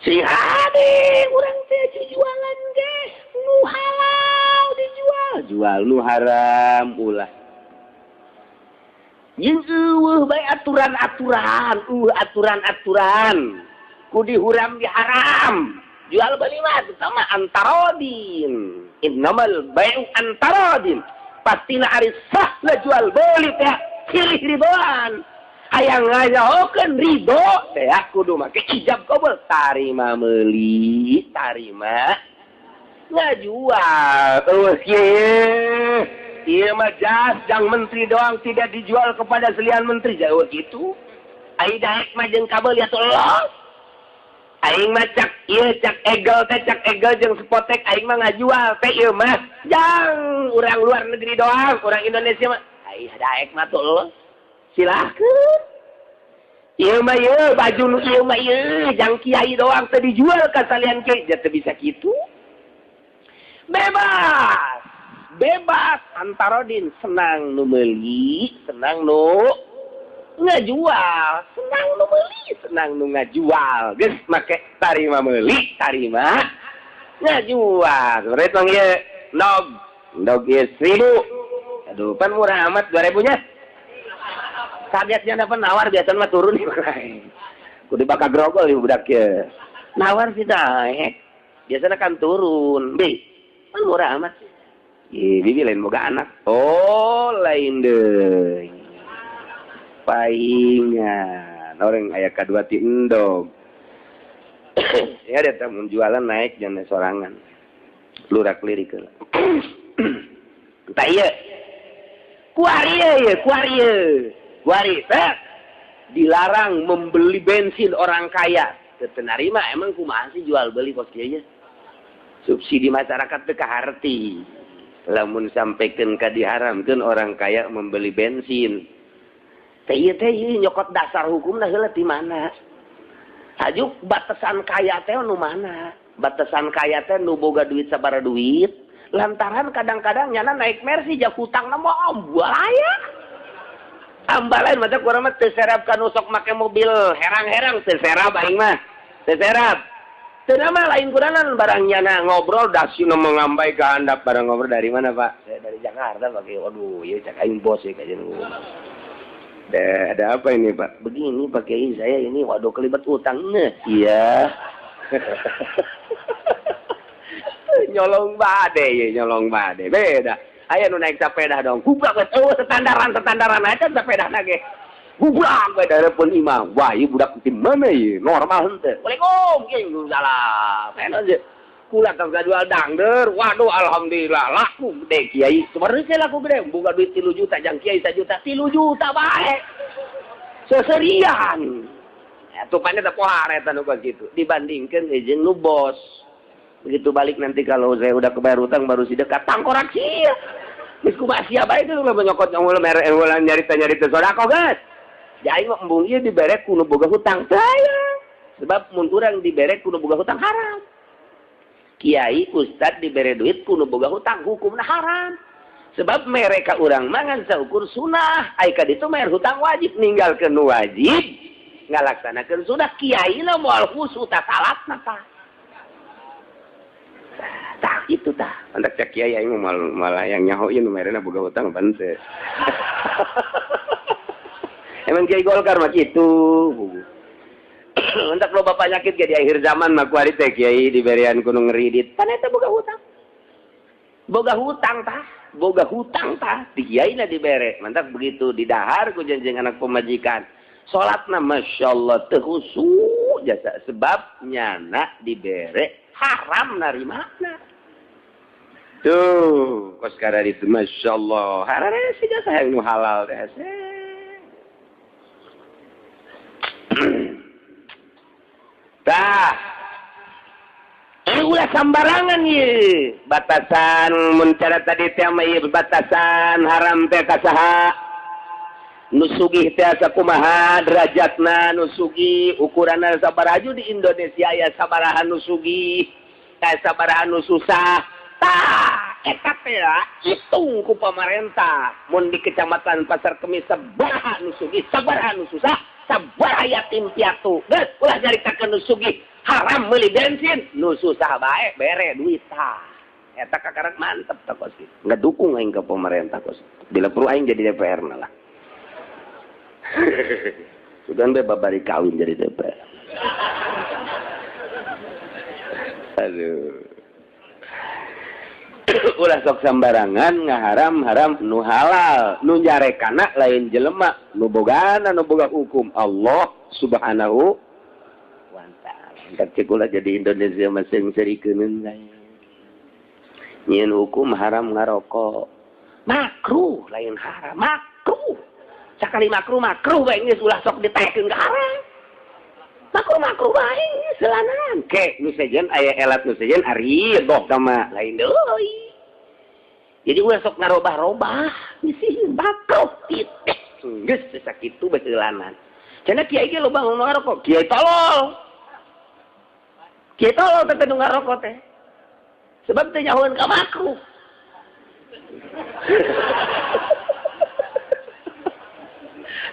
Sing hade urang teh jualan ge nu halal dijual, jual nu haram ulah. Jeung eueuh bae aturan-aturan, aturan-aturan. Ku dihuram diharam. Jual beli mah sama antarodin. Innamal bai'u antarodin. Pastina ari sah lah jual beli teh silih ridoan. Hayang ngajahokeun ridho teh kudu make ijab kabul tarima meuli tarima ngajual. Eueuh kieu ieu mah jas jang menteri doang tidak dijual kepada selian menteri jauh gitu. Ai daek mah jeung kabel ya tolong. Aing mah cak ieu cak egel teh cak egel jeung spotek aing mah ngajual teh ieu mah jang urang luar negeri doang urang Indonesia mah ai daek mah tolong. Silahkan. Ieu mah ieu baju nu ieu mah ieu jang kiai doang teu dijual ka salian kiai teu bisa kitu. Bebas. Bebas antarodin senang nu meuli, senang nu ngajual, senang nu meuli, senang nu ngajual. Geus make tarima meuli, tarima ngajual. Rek mah ieu ndog, ndog ieu 1000. Aduh, pan murah amat 2000 nya. Kagetnya dapat nawar biasanya mah turun nih. Kudu bakal grogol ieu budak ye. Nawar sih naik. Biasanya kan turun. Bi, kan murah amat. Ih, bibi lain boga anak. Oh, lain deui. Paingan. Orang aya kadua ti endog. Ya dia mun jualan naik jangan sorangan. Lurak lirik heula. Tah ieu. Kuari ieu, kuari ieu. Wari, dilarang membeli bensin orang kaya. Teu narima emang kumaha sih jual beli kos kieu nya? Subsidi masyarakat teu kaharti. Lamun sampaikan ka diharamkeun orang kaya membeli bensin. Teh ieu teh ieu nyokot dasar hukumna heula ti mana? Hajuk batasan kaya teh nu mana? Batasan kaya teh nu boga duit sabaraha duit. Lantaran kadang-kadang nyana naik Mercy jak hutangna mah ambalaya. Ambalain mata kurang mah teu serap ka nu sok make mobil herang-herang teu serap aing mah. Teu serap. Teu mah lain kuranan barang nyana ngobrol dasina mengambai ka handap barang ngobrol dari mana, Pak? Saya dari Jakarta, Pak. Waduh, ieu cak aing bos ieu kajian. Ada apa ini, Pak? Begini, Pak Kiai, saya ini waduh kelibat utang. Nah, iya. Nyolong bade ieu, nyolong bade. Beda. Aya nu naik sepeda dong. Gubrak we eueuh standaran aja sepedana ge. Gubrak we dareupeun imah. Wah, ieu budak di mana ieu? Normal henteu. Waalaikum, kieu salam. Enak aja. Kula tong jual dangder. Waduh, alhamdulillah laku gede kiai. Sebenarnya laku gede. Boga duit 3 juta jang kiai 1 juta, 3 juta bae. Seserian. Atupannya teh pohar eta nu kitu. Dibandingkeun jeung nu bos. Begitu balik nanti kalau saya udah kebayar utang baru sidekat tangkorak sia. Geus kumaha sia bae teh ulah nyokot ulah mere ulah nyarita-nyarita sedekah geus. Jadi mah embung ieu dibere ku nu boga hutang saya. Sebab mun urang dibere ku nu boga hutang haram. Kiai ustad dibere duit ku nu boga hutang hukumna haram. Sebab mereka urang mah ngan saukur sunah, ai ka ditu bayar hutang wajib ninggalkeun nu wajib ngalaksanakeun sunah kiai na moal khusyuk ta salatna tah. Tah itu tah. Mantak cak kiai aing malah yang nyaho ieu nu merena boga hutang ban teu. Emang kiai Golkar mah kitu. Mantak loba penyakit ge di akhir zaman mah kuari teh kiai diberian ku nu ngeridit. Pan eta boga hutang. Boga hutang tah, boga hutang tah di kiai na dibere. Mantak begitu didahar ku jeung anak pemajikan. Salatna masyaallah teu khusyuk jasa sebab nyana dibere haram narimana. Tuh, kos karena itu masya Allah. Harare sih jasa yang nu halal teh. Tah. Jadi ulah sambarangan ye. Batasan mun cara tadi teh mah ieu batasan haram teh ka saha? Nu sugih teh sakumaha derajatna nu sugih, ukuranna sabaraha di Indonesia aya sabaraha nu sugih, aya sabaraha nu susah. Tah, eta teh hitung ku pamarentah. Mun di Kecamatan Pasar Kemis sabaraha nu sugih, sabaraha nu susah, sabaraha yatim piatu. Geus ulah nyaritakeun nu sugih haram meuli bensin, nu susah bae bere duit tah. Eta kakarak mantep tah kos kitu. Ngedukung aing ka pemerintah kos. Bila perlu aing jadi DPR na lah. Sugan be babari kawin jadi DPR. Aduh. Ulah sok sambarangan ngaharam-haram nu halal, nu nyarekana lain jelema, nu bogana nu boga hukum Allah Subhanahu wa ta'ala. Cek ulah jadi Indonesia mah seungseurikeun lain. Nyieun hukum haram ngarokok. Makruh lain haram, makruh. Sakali makruh makruh bae geus ulah sok ditaekeun ka haram. Makruh makruh bae selanan. Ke nu sejen aya elat nu sejen ari doh sama lain deui. Jadi ulah sok ngarobah-robah bisi makruh titik. Geus sakitu bae seulanan. Cenah kiai ge loba nu ngarokok, kiai tolol. Kiai tolol teh nu ngarokok teh. Sebab teh nyahoeun ka makruh.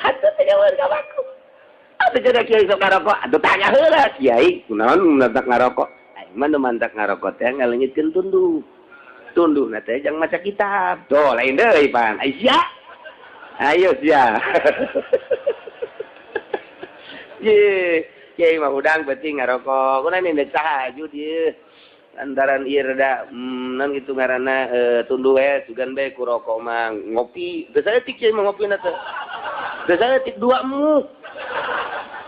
Atuh teh nyahoeun ka makruh. Atuh cenah kiai sok ngarokok, atuh tanya heula kiai, kunaon mantak ngarokok? Aing mah nu mantak ngarokok teh ngaleungitkeun tunduh. Tunduhna teh jang maca kitab. Tuh lain deui pan. Ai sia. Ayo sia. Ye, kiai mah hudang beuting ngarokok. Kunaon ini saha aju dieu. Lantaran ieu rada non kitu ngaranna tunduh we sugan bae ku rokok mah ngopi. Teu saeutik kiai mah ngopina teh. Teu saeutik dua muk.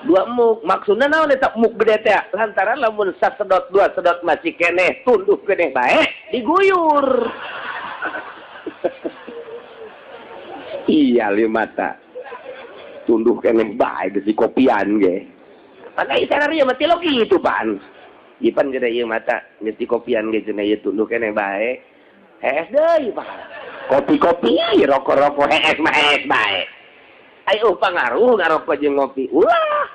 Dua muk maksudna naon eta muk gede teh? Lantaran lamun sasedot dua sedot masih keneh tunduh keneh bae diguyur. Iya lima mata. Tunduh keneh bae geus dikopian ge. Pan ai sanaria mah tilok kitu pan. Ipan gede ieu mata geus dikopian ge cenah ieu tunduh keneh bae. Hees deui pan. Kopi-kopi rokok-rokok hees mah hees bae. Ayo pangaruh ngarokok jeung ngopi. Ulah.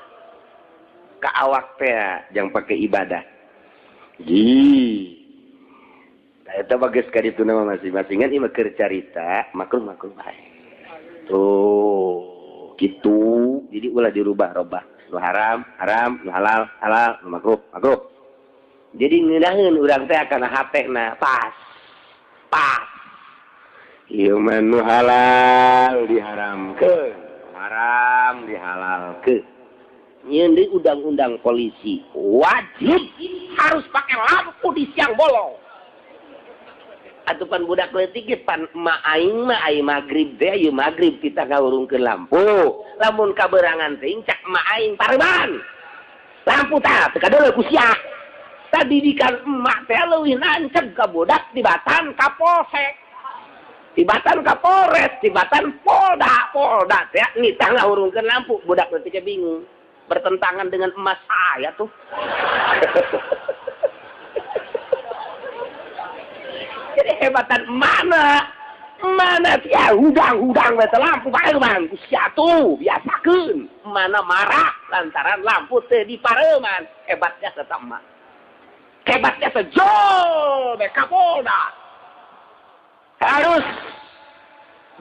Ka awak teh jang pake ibadah. Ji. Tah eta bagus ka ditu mah masing-masingan ieu mah keur carita makruh-makruh bae. Tuh, kitu. Jadi ulah dirubah-robah. Nu haram, haram, nu halal, halal, nu makruh, makruh. Jadi ngeunaheun urang teh kana hatena pas. Pas. Ieu mah nu halal diharamkeun. Haram dihalalkeun. Nyieun deui undang-undang polisi wajib harus pakai lampu di siang bolong. Atuh pan budak leutik ge pan emak aing mah ai magrib teh ieu magrib kita ngahurungkeun lampu. Lamun kaberangan teh cak emak aing pareban. Lampu tah teu kadeuleu ku sia. Tadidikan emak teh leuwih nancep ka budak tibatan ka polsek. Tibatan ka Polres, tibatan Polda, Polda teh nitah ngahurungkeun lampu, budak leutik bingung. Bertentangan dengan emas saya tuh. Jadi hebatan mana? Mana sia hudang-hudang bete lampu pareuman ku sia tuh biasakeun. Mana marah lantaran lampu teu dipareuman. Hebatnya tetap emak. Hebatnya sejol be ka Polda. Harus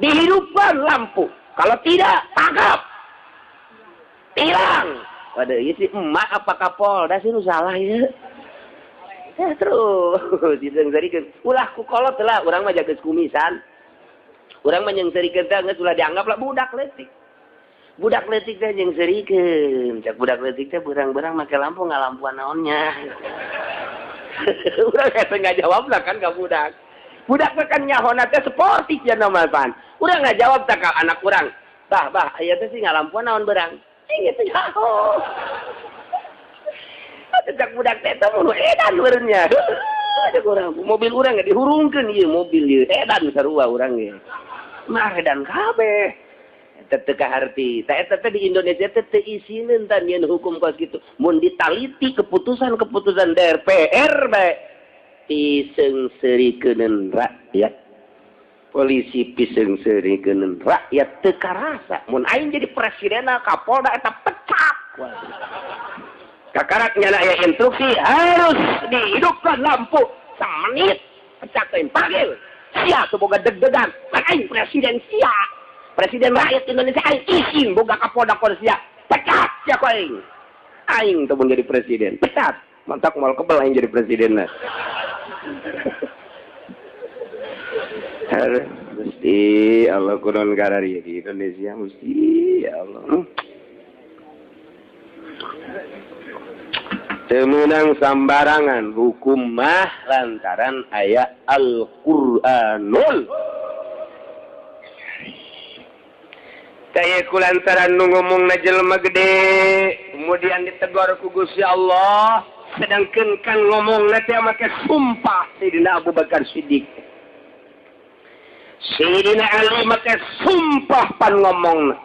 dihidupkan lampu. Kalau tidak, tangkap. Hilang. Waduh, ieu si emak apa Kapolda sih nu salah ieu? Ya terus diseungseurikeun. Ulah ku kolot lah, urang mah jageus kumisan. Urang mah nyeungseurikeun teh geus ulah dianggap lah budak leutik. Budak leutik teh nyeungseurikeun. Cak budak leutik teh berang-berang make lampu ngalampuan naonnya. Urang hese ngajawab lah kan ka budak. Budak mah kan nyahona teh sportif ya normal pan. Urang ngajawab teh ka anak urang. Bah, bah, aya teh sih ngalampuan naon berang. Ing itu nyaho. Cak budak teh teh mun edan meureunnya. Ada urang mobil urang ge dihurungkeun ieu mobil ieu edan sarua urang ge. Mah edan kabeh. Eta teu kaharti. Ta eta teh di Indonesia teh teu isineun tah nyeun hukum kos kitu. Mun ditaliti keputusan-keputusan DPR bae piseungseurikeun rakyat. Polisi piseungseurikeun rakyat teu karasa. Mun aing jadi presiden Kapolda eta pecat. Kakarak nyana aya instruksi harus dihidupkan lampu semenit pecat aing panggil. Sia teu boga deg-degan. Aing presiden sia. Presiden rakyat Indonesia aing isin boga Kapolda sia. Pecat sia ku aing. Aing teu mun jadi presiden. Pecat. Mantak moal kebel aing jadi presiden lah. Mesti Allah kunon karari di Indonesia mesti ya Allah. Temenang sambarangan hukum mah lantaran ayat Al-Qur'anul. Kaya ku lantaran nu ngomongna jelema gede kemudian ditegor ku Gusti Allah, sedangkan kan ngomongna teh make sumpah Sayyidina Abu Bakar Siddiq. Sayyidina Ali make sumpah pan ngomongna.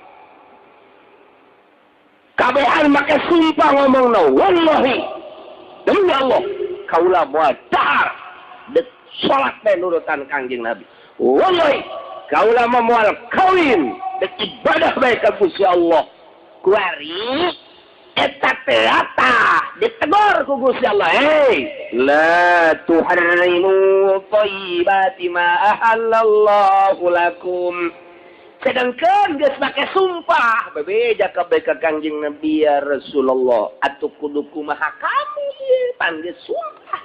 Kabehan make sumpah ngomongna, wallahi demi Allah kaula moal dahar dek salat bae nurutan Kangjeng Nabi. Wallahi kaula mah moal kawin dek ibadah bae ka Gusti Allah. Kuari eta teh ditegor ku Gusti Allah, hei la tuharrimu thayyibati ma ahallallahu lakum. Sedangkan geus make sumpah bebeja ka bae ka Kangjeng Nabi ya Rasulullah atuh kudu kumaha kami ieu pan geus sumpah.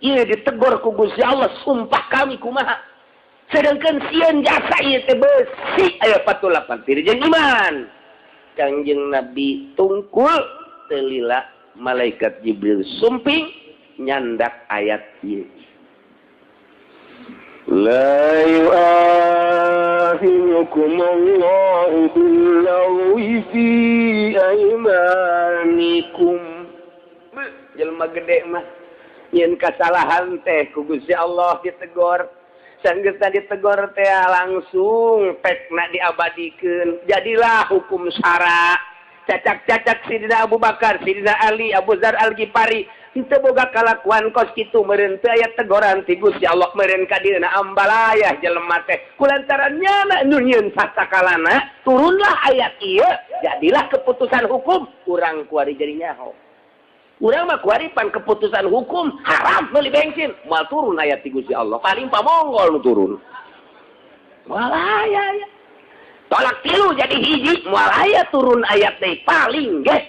Ieu ditegor ku Gusti Allah sumpah kami kumaha. Sedangkan sieun jasa ieu teh beusi aya 48 jeung iman. Kangjeng Nabi tungkul telila malaikat Jibril sumping nyandak ayat ieu. La yu'akhirukum Allahu bil-lagwi fi aymanikum. Jelema gede mah nyeun kasalahan teh ku Gusti Allah ditegor. Sanggeusna ditegor teh langsung pekna diabadikeun. Jadilah hukum syara. Cacak-cacak Sidina Abu Bakar, Sidina Ali, Abu Dzar Al-Ghifari henteu boga kalakuan kos kitu meureun teu aya tegoran ti Gusti Allah meureun ka dieuna ambalayah jelema teh. Kulantaran nyana nu nyieun sasakalana turunlah ayat ieu jadilah keputusan hukum urang kuari jadi nyaho. Urang mah kuari pan keputusan hukum haram meuli bensin moal turun ayat ti Gusti Allah paling pamonggol nu turun. Moal aya ya. Tolak tilu jadi hiji moal aya turun ayat teh paling geus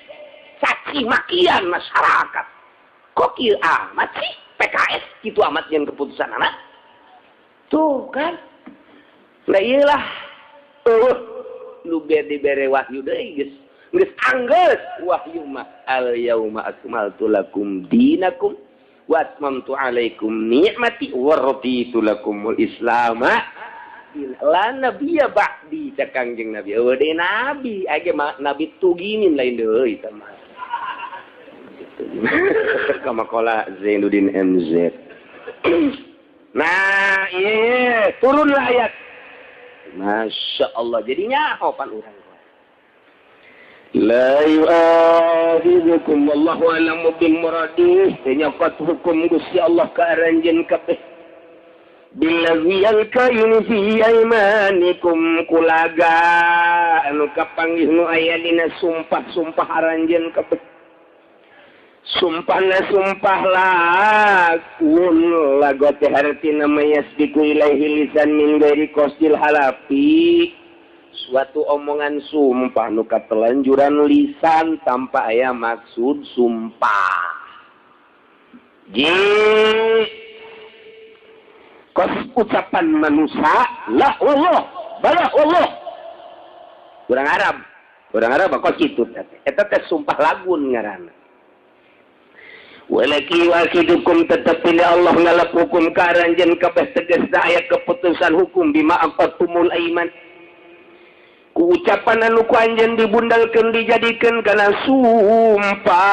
caci makian masyarakat. Kok kieu amat sih PKS kitu amat jeung keputusan anak. Tuh kan. Lah ieu lah. Nu dibere wahyu deui geus. Geus anggeus wahyu mah al yauma akmaltu lakum dinakum wa atmamtu alaikum ni'mati wa raditu lakumul islama. La nabiyya ba'di cak Kangjeng Nabi. Eueuh deui nabi, age nabi tuginin lain deui eta mah. Kama qala Zainuddin MZ. Nah, iya turunlah ayat. Masya Allah, jadinya pan urang. La yu'akhidhukum wallahu a'lamu bil muradih. Nyokot hukum Gusti Allah ka aranjeun kabeh. Billazi alkayin fi aymanikum kulaga anu kapanggih nu aya dina sumpah-sumpah aranjeun kabeh. Sumpahna sumpah lakun lago teh hartina mayasbiku ilaihi lisan min ghairi qasdil halafi. Suatu omongan sumpah nu katelanjuran lisan tanpa aya maksud sumpah. Ji kos ucapan manusia la Allah bala Allah. Urang Arab kos kitu teh. Eta teh sumpah lagun ngaranna. Walaki wakidukum tetapi Allah ngalap hukum ka aranjeun kabeh tegasna aya keputusan hukum bima aqatumul aiman. Ku ucapan anu ku anjeun dibundalkeun dijadikeun kana sumpah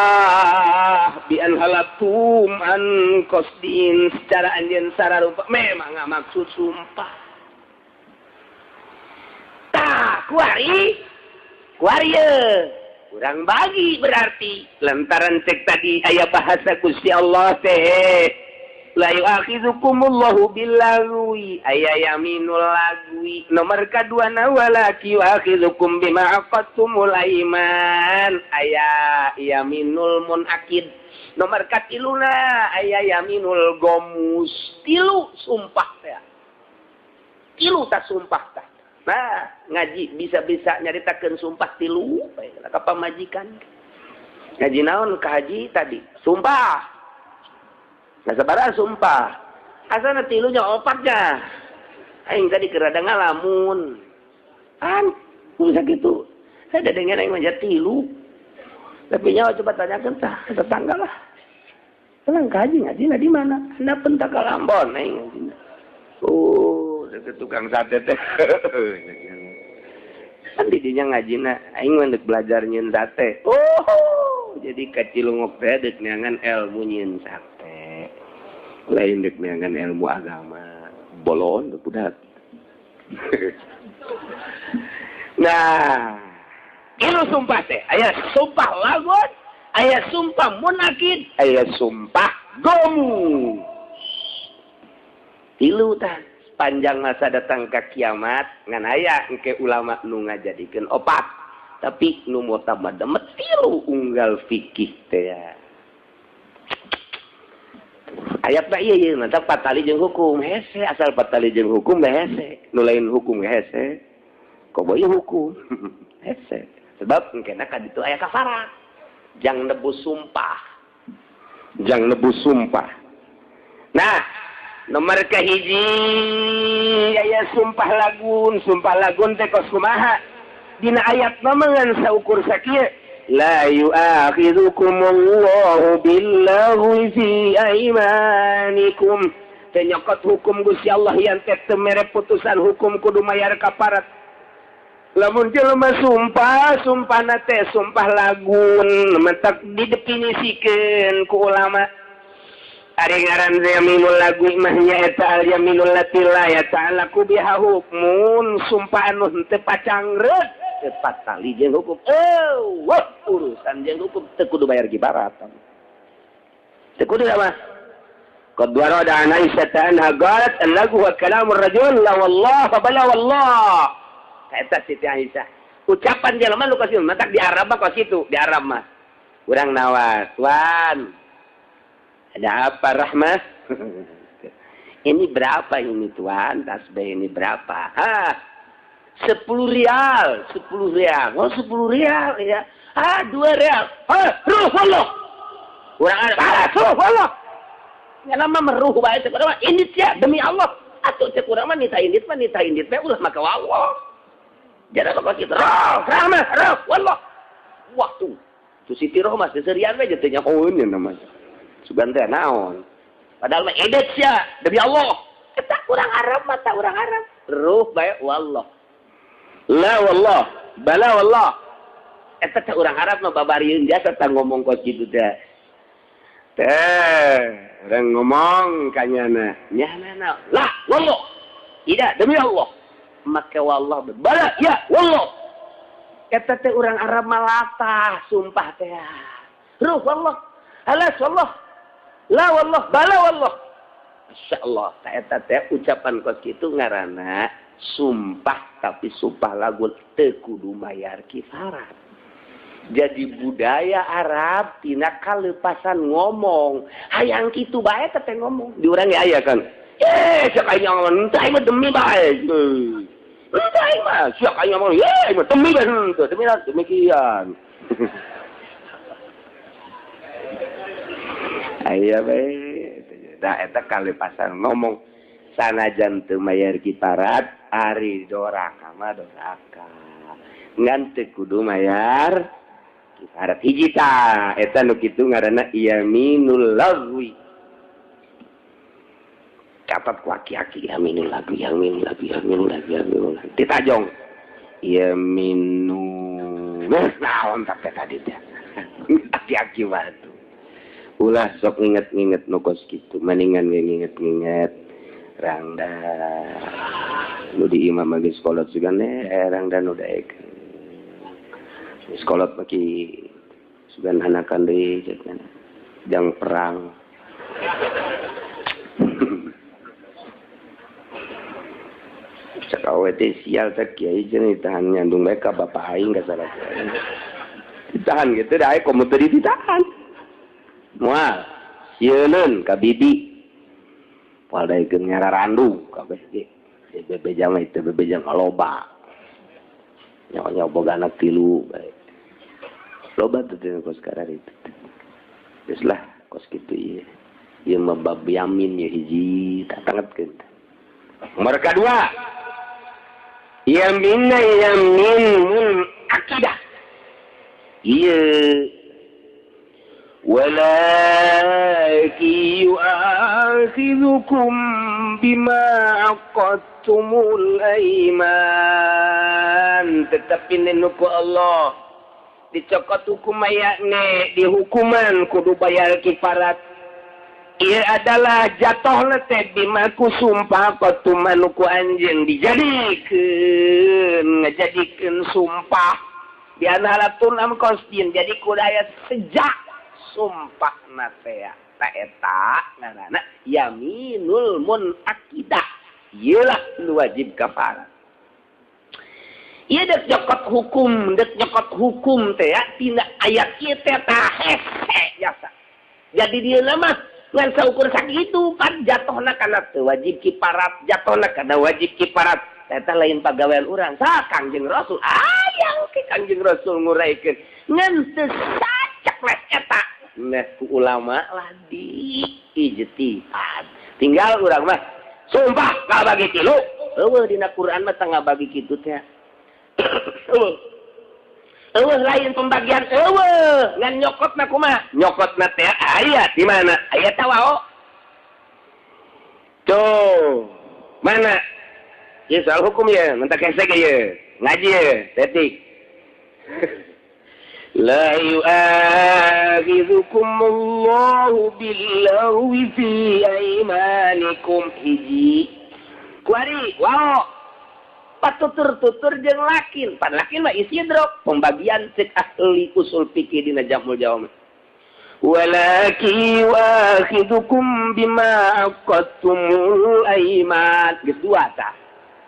bi an halatum an qasdin secara anjeun sararupa memang maksud sumpah. kuari kuari kurang bagi berarti lantaran cek tadi aya bahasa Gusti Allah teh la yu'akhidhukumullahu billagwi aya yaminul lagwi nomor kadua na walaki yu'akhidhukum bima aqadtumul aiman aya yaminul munakid nomor katiluna aya yaminul gomus tilu sumpah teh tilu tak sumpah tah. Nah ngaji bisa-bisa nyaritakeun sumpah tilu bae ka pamajikan ngaji naon ka haji tadi sumpah. Nah sabaraha sumpah asana tilunya opatnya aing tadi keur rada ngalamun an bisa kitu ada dengan aing mah tilu tapi nyawa coba tanyakeun tah ke tetangga lah tenang ka haji ngajina di mana anda pentak ka Ambon aing ngajina oh ke tukang sate teh kan didinya ngajina aing mah deuk belajar nyieun sate oh jadi ka Cilungok teh deuk neangan ilmu nyieun sate lain dek neangan ilmu agama bolon budak. Nah ilu sumpah teh aya sumpah lagon aya sumpah munakid aya sumpah gomu tilu tah sepanjang masa datang ke kiamat ngan aya engke ulama nu ngajadikeun opat tapi nu mutamad tilu unggal fikih teh ayat mah iya ieu mantap patali jeung hukum hese asal patali jeung hukum mah hese nu lain hukum hese komo ieu hukum hese sebab engkena ka ditu aya kafarat jang nebus sumpah jang nebus sumpah. Nah nomor kahiji aya sumpah lagun teh kos kumaha dina ayat mah ngan saukur sakieu la yu'akhidhukumullahu billaghwi fi aimanikum teu nyokot hukum Gusti Allah yang teh teu mere putusan hukum kudu mayar kaparat lamun jelema sumpah sumpahna teh sumpah lagun mentak didefinisikeun ku ulama ari ngaran yaminul lagwi mah nyaeta al yaminul lati la yata'allaqu biha hukmun sumpah anu henteu pacangreut tepat tali jeung hukum wah urusan jeung hukum teu kudu bayar kibaratan teu kudu mah qad warada an Aisyah anha qalat al-lagwu wa kalamur rajul la wallah fa bala wallah eta Siti Aisyah ucapan jelema nu kos matak di Arab mah kos kitu di Arab mah urang nawas wan ada apa rahmah ini berapa ini tuan tasbih ini berapa ha 10 rial, 10 rial, oh 10 rial ya, ah 2 rial, ah ruh Allah, urang ah ruh Allah, ya lama meruh bae cek urang mah indit ya demi Allah, atuh cek urang mah nita indit bae ulah maka Allah, jadi kok kitu ruh, rahmah, ruh Allah, waktu, tu Siti Rohmah seserian we teu nyahoeun nya namanya, sugan teh naon, padahal mah indit sia demi Allah, eta urang Arab mah ta urang Arab, ruh bae wallah. La wallah, bala wallah. Eta teh urang Arab mah babarieun jasa tah ngomong kos kitu teh. Teh, urang ngomong ka nyana. Nyana la wallah. Tidak demi Allah. Make wallah bala ya wallah. Eta teh urang Arab mah latah sumpah teh. Ruh wallah. Alas wallah. La wallah, bala wallah. Masyaallah, eta teh ucapan kos kitu ngaranna sumpah tapi sumpah lagu teu kudu mayar kifarat. Jadi budaya Arab tina kalepasan ngomong hayang kitu bae teh ngomong di urang ge aya kan siak aing ngomong teh mah demi bae teh mah siak aing ngomong ye mah demi bae henteu demi demikian aya bae da eta kalepasan ngomong sanajan teu mayar kifarat ari doraka mah doraka ngan teu kudu mayar kifarat hiji tah eta nu kitu ngaranna yaminul lagwi catat ku aki-aki yaminul lagwi yaminul lagwi yaminul lagwi yaminul lagwi ditajong yaminul naon tah tadi teh aki-aki batu ulah sok nginget-nginget nu kos kitu maningan nginget-nginget rangda. Nu di imam lagi sekolah juga erang dan udah ek. Sekolah pagi sugan hanakan deui jang perang. Cak awe teh sial cak kiai cenah ditahan nyandung bae ka bapak aing ka salah. Ditahan gitu da aya komo teu ditahan. Moal sieuneun ka bibi. Moal daekeun nyararandu kabeh ge. Bebeja mah itu bebeja loba. Nyawa boga anak tilu bae. Loba tuh teh kos karar itu. Geus lah kos kitu ieu. Ieu mah bab yamin ye hiji tak tangetkeun. Nomor kedua. Yaminna yamin mun akidah. Ieu walakin yu'akhidhukum bima aqadtumul aiman. Tetapi nenuku Allah dicokot hukum ayatne dihukuman kudu bayar kifarat. Ia adalah jatuh teh bima ku sumpah qatumanuku anjeun dijadikeun ngajadikeun sumpah dianalatun am qasdin jadi kudaya sejak sumpah na teh ta eta ngaranna yaminul munaqidah ieu lah nu wajib kafarat. Ieu dek nyokot hukum teh tina ayat ieu teh tah hese jasa. Jadi dia mah ngan saukur sakitu pan jatohna kana teu wajib kiparat, jatohna kana wajib kiparat. Eta lain pagawean urang sa Kangjeng Rasul. Ayang ke Kangjeng Rasul nguraikeun ngan teu sacekles eta. Nah ku ulama lah di ijtihad. Tinggal urang mah sumpah ngabagi tilu. Eueuh dina Quran mah teu ngabagi kitu teh. Eueuh lain pembagian eueuh ngan nyokotna kumaha? Nyokotna teh ayat di mana? Ayat tawao. Tuh, mana? Ieu soal hukum ya, mentak hese ge ye. Ngaji ye, detik. La yu'akhidhukumullahu billaghwi fi aymanikum hiji. Kuari, wao. Patutur-tutur jeung lakin, pan lakin mah isidrok pembagian cek ahli usul fikih dina Jamul Jawami. Walakin yu'akhidhukum bima aqadtumul aiman. Geus dua tah.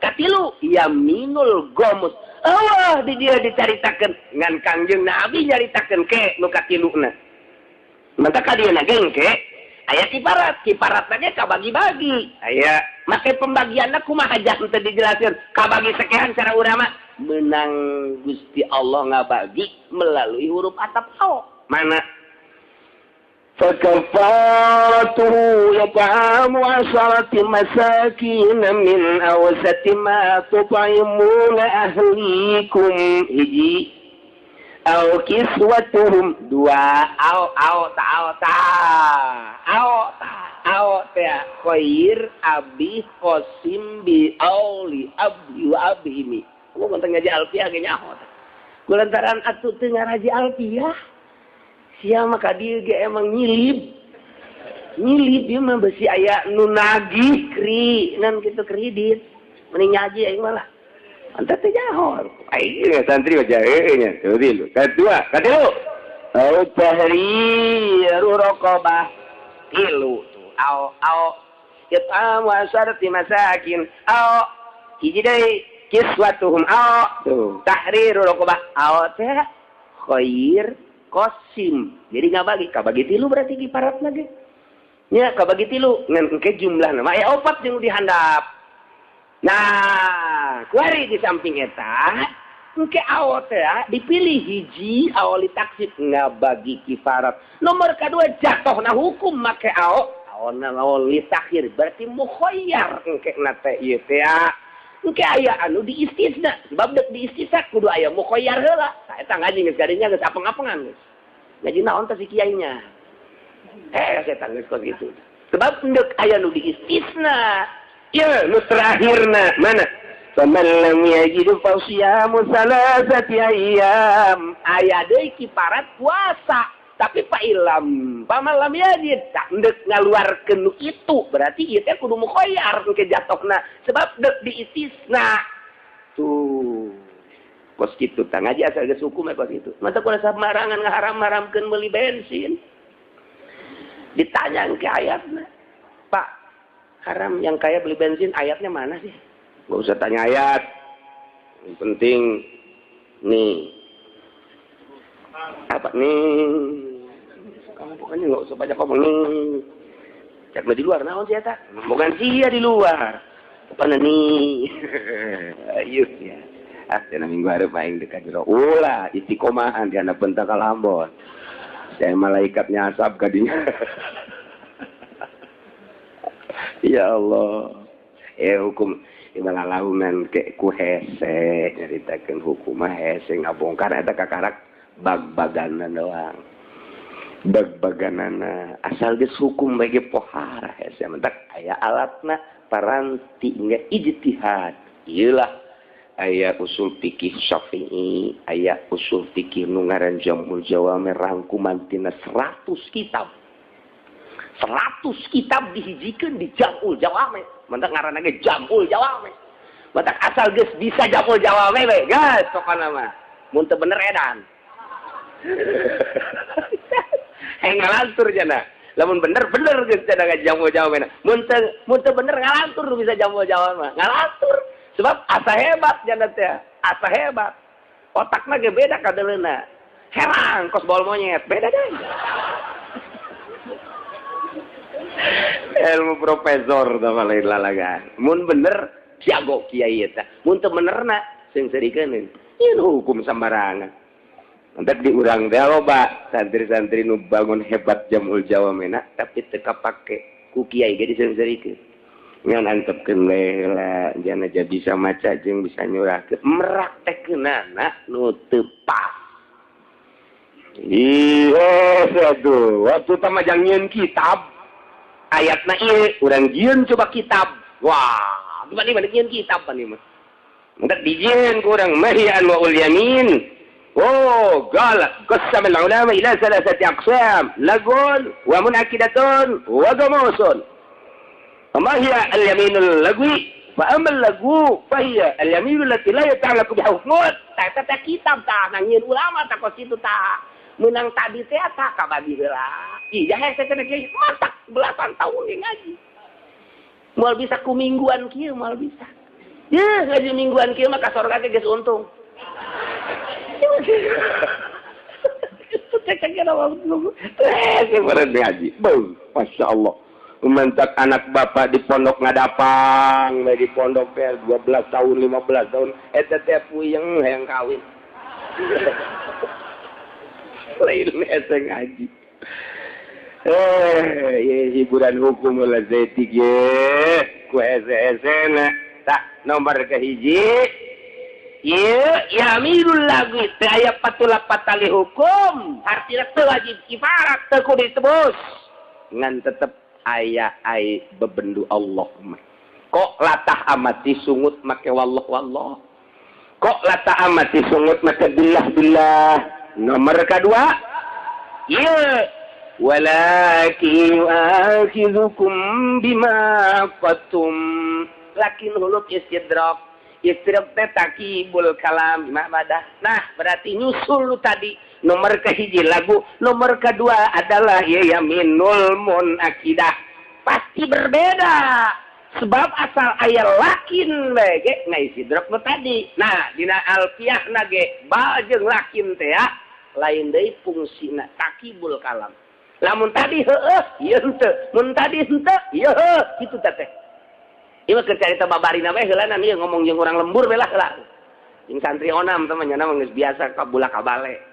Katilu yaminul gomus. Eueuh di dieu dicaritakeun ngan Kangjeng Nabi nyaritakeun ke nu katiluna. Mantap ka dieu na geng ke aya kiparat, kiparatna ge kabagi-bagi. Aya make pembagianna kumaha jang teu dijelaskeun, kabagi sekian cara urang mah menang Gusti Allah ngabagi melalui huruf atap ao. Mana? Fakafaratuhu yat'amu 10 masakin min awsati ma tut'imuna ahlikum hiji au kiswatuhum dua au au ta au ta au ta au ta khair abi qasim bi auli abdi wa abhimi. Kamu konteng ngaji alfiah ge nyaho kulantaran atuh teu ngaraji alfiah sia mah ka dieu ge emang nyilib nyilib ieu mah besi aya nu nagih kri nan kitu kredit mending ngaji aing mah lah. Anta teh nyaho. Aing santri mah jahe nya. Tilu, kadua, katilu. Au tahriru raqabah. Tilu tuh. Au au it'amu asharati masakin. Au hiji deui kiswatuhum au tuh tahriru raqabah. Au teh khair qasim. Jadi ngabagi, kabagi tilu berarti kiparatna ge. Nya kabagi tilu ngan engke jumlahna mah aya opat jeung dihandap. Nah, kuari di samping eta, engke awo teh dipilih hiji awo litaksib ngabagi kifarat. Nomor kedua jatuhna hukum make awo, awona awo litakhir berarti mukhayyar engke na teh ieu teh. Engke aya anu diistisna, sebab dek diistisna kudu aya mukhayyar heula. Tah eta ngaji geus garinya geus apeng-apengan geus. Ngaji naon teh si kiainya? Setan geus kos kitu. Sebab endek aya nu diistisna. Ya, nu terakhirna mana? Faman lam yajid fa siyamu salasati ayyam. Aya deui kiparat puasa. Tapi Pak Ilham, pamalam yajid tak ndek ngaluarkeun nu kitu, berarti ieu teh kudu mukhayyar ke jatohna sebab dek diistisna. Tuh. Kos kitu tah ngaji asal geus hukum kos kitu. Mata kudu samarangan ngaharam-haramkeun meuli bensin. Ditanya ke ayatna. Pak, haram yang kaya beli bensin ayatnya mana sih? Gak usah tanya ayat. Yang penting nih. Apa nih? Kamu pokoknya nggak usah banyak ngomong nih. Cek di luar naon sih eta? Bukan sia di luar. Pokoknya nih. Ayo ya. Ah, cenah minggu hareup aing dekat jero. Ulah istiqomahan di anak pentakal Ambon. Saya malaikatnya asap kadinya. Ya Allah. Hukum ibalalaunan ke ku hese nyaritakeun hukum mah hese ngabongkar eta kakarak bag-baganan doang. Bag-baganana asal geus hukum bagi pohara hese mentak aya alatna paranti nge ijtihad. Ieulah aya usul fikih Syafi'i, aya usul fikih nu ngaran Jamul Jawami rangkuman tina 100 kitab. 100 kitab dihijikeun di Jamul Jawami. Mentak ngaranna ge Jamul Jawami. Mentak asal geus bisa Jamul Jawami we, geus pokona mah. Mun teu bener edan. Hayang ngalantur jana. Lamun bener bener geus cenah Jamul Jawami. Mun teu bener ngalantur bisa Jamul Jawami mah. Ngalantur sebab asa hebat jana teh, asa hebat. Otakna ge beda kadeleuna. Herang kos bol monyet, beda deui. Ilmu profesor tah lain lalagan. Mun bener jago kiai eta. Mun teu benerna seungseurikeun. Ieu hukum sembarangan. Entek di urang teh loba santri-santri nu bangun hebat Jamul Jawamena tapi teu kapake ku kiai ge diseungseurikeun. Ngan antepkeun we heula jana aja bisa maca jeung bisa nyurahkeun meraktekeunana nu teu pas. Iya, aduh, waktu tamajang nyieun kitab ayatna ieu urang jieun coba kitab. Wah, gimana nih nyieun kitab pan ieu mah. Entek dijieun ku urang mahiyan wa ul yamin. Oh, qala qasama al ulama ila salasati aqsam, lagun wa munakidatun wa gamusun. Ma hiya al yaminul lagwi? Fa amma al lagu fa hiya al yaminul lati la yata'allaqu bi hukmun. Ta ta kitab ta nyieun ulama ta kos kitu ta. Menang tadi teh tak kabagi heula. Iya hese cenah kiai matak belasan tahun ge ngaji. Moal bisa ku mingguan kieu moal bisa. Yeuh ngaji mingguan kieu mah ka sorga ge geus untung. Ngaji. Beuh, Masya Allah. Mentak anak bapak di pondok ngadapang, di pondok teh 12 tahun, 15 tahun, eta teh puyeng hayang kawin. Lain hese ngaji. Hiburan hukum lah zetik ye, ku hese-hesena. Tah nomor kahiji. Ieu yaminul lagwi teu aya patula patali hukum, artina teu wajib kifarat, teu kudu ditebus. Ngan tetep aya ai bebendu Allah mah. Kok latah amati sungut make wallah wallah. Kok latah amati sungut make billah billah. Nomor kedua, ieu walakin yu'akhidhukum bima qatum. Lakin huluk istidrak. Istidrak teh takibul kalam mabadah. Nah, berarti nyusul lu tadi nomor kehiji lagu, nomor kedua adalah ya yaminul munakidah. Pasti berbeda. Sebab asal aya lakin bae ge ngaistidrak nu tadi. Nah, dina alfiahna ge ba jeung lakin teh ya lain deui fungsina takibul kalam. Lamun tadi heueuh ieu henteu, mun tadi henteu ieu heuh kitu teh teh. Ieu mah keur carita babarina we heulanan ieu ngomong jeung urang lembur we lah heula. Jeung santri onam teh mah nya mah geus biasa kabulak kabale.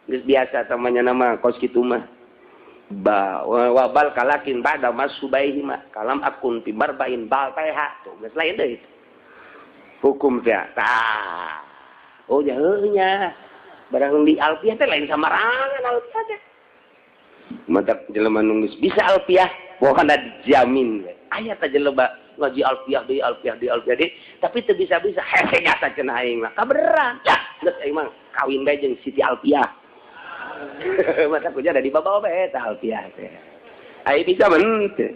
Geus biasa teh mah nya mah kos kitu mah. Ba wabal kalakin ba'da masubaihi ma kalam akun fi marbain bal teh tuh geus lain deui. Hukum teh tah. Oh nya heueuh nya. Barang di alfiah teh lain samarangan alfiah teh. Matak jelema nu geus bisa alfiah pokona dijamin we. Aya teh jelema ngaji alfiah deui alfiah deui alfiah deui tapi teu bisa-bisa hese nyata cenah aing mah kaberan. Yah geus aing mah kawin bae jeung Siti Alfiah. Mata kuja ada di bawah bae tah alfiah teh. Ai bisa men teu.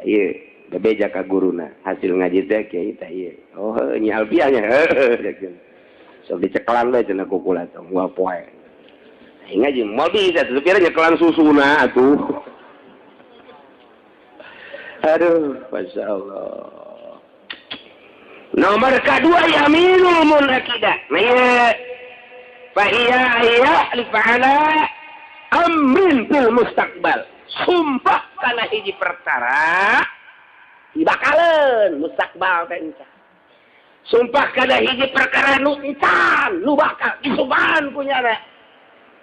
Ieu bebeja ka guruna hasil ngaji teh kiai teh ieu. Oh nya alfiahnya heuh. Sok dicekelan bae cenah ku kula teh moal poe. Ai ngaji moal bisa teu pira nyekelan susuna atuh. Aduh, masyaallah. Nomor kedua yaminul munakidah. Nah, fa iya ya'lif ala amrin fil mustaqbal. Sumpah kana hiji perkara dibakaleun mustaqbal teh encan. Sumpah kana hiji perkara nu encan, nu bakal disumpahan ku nyana.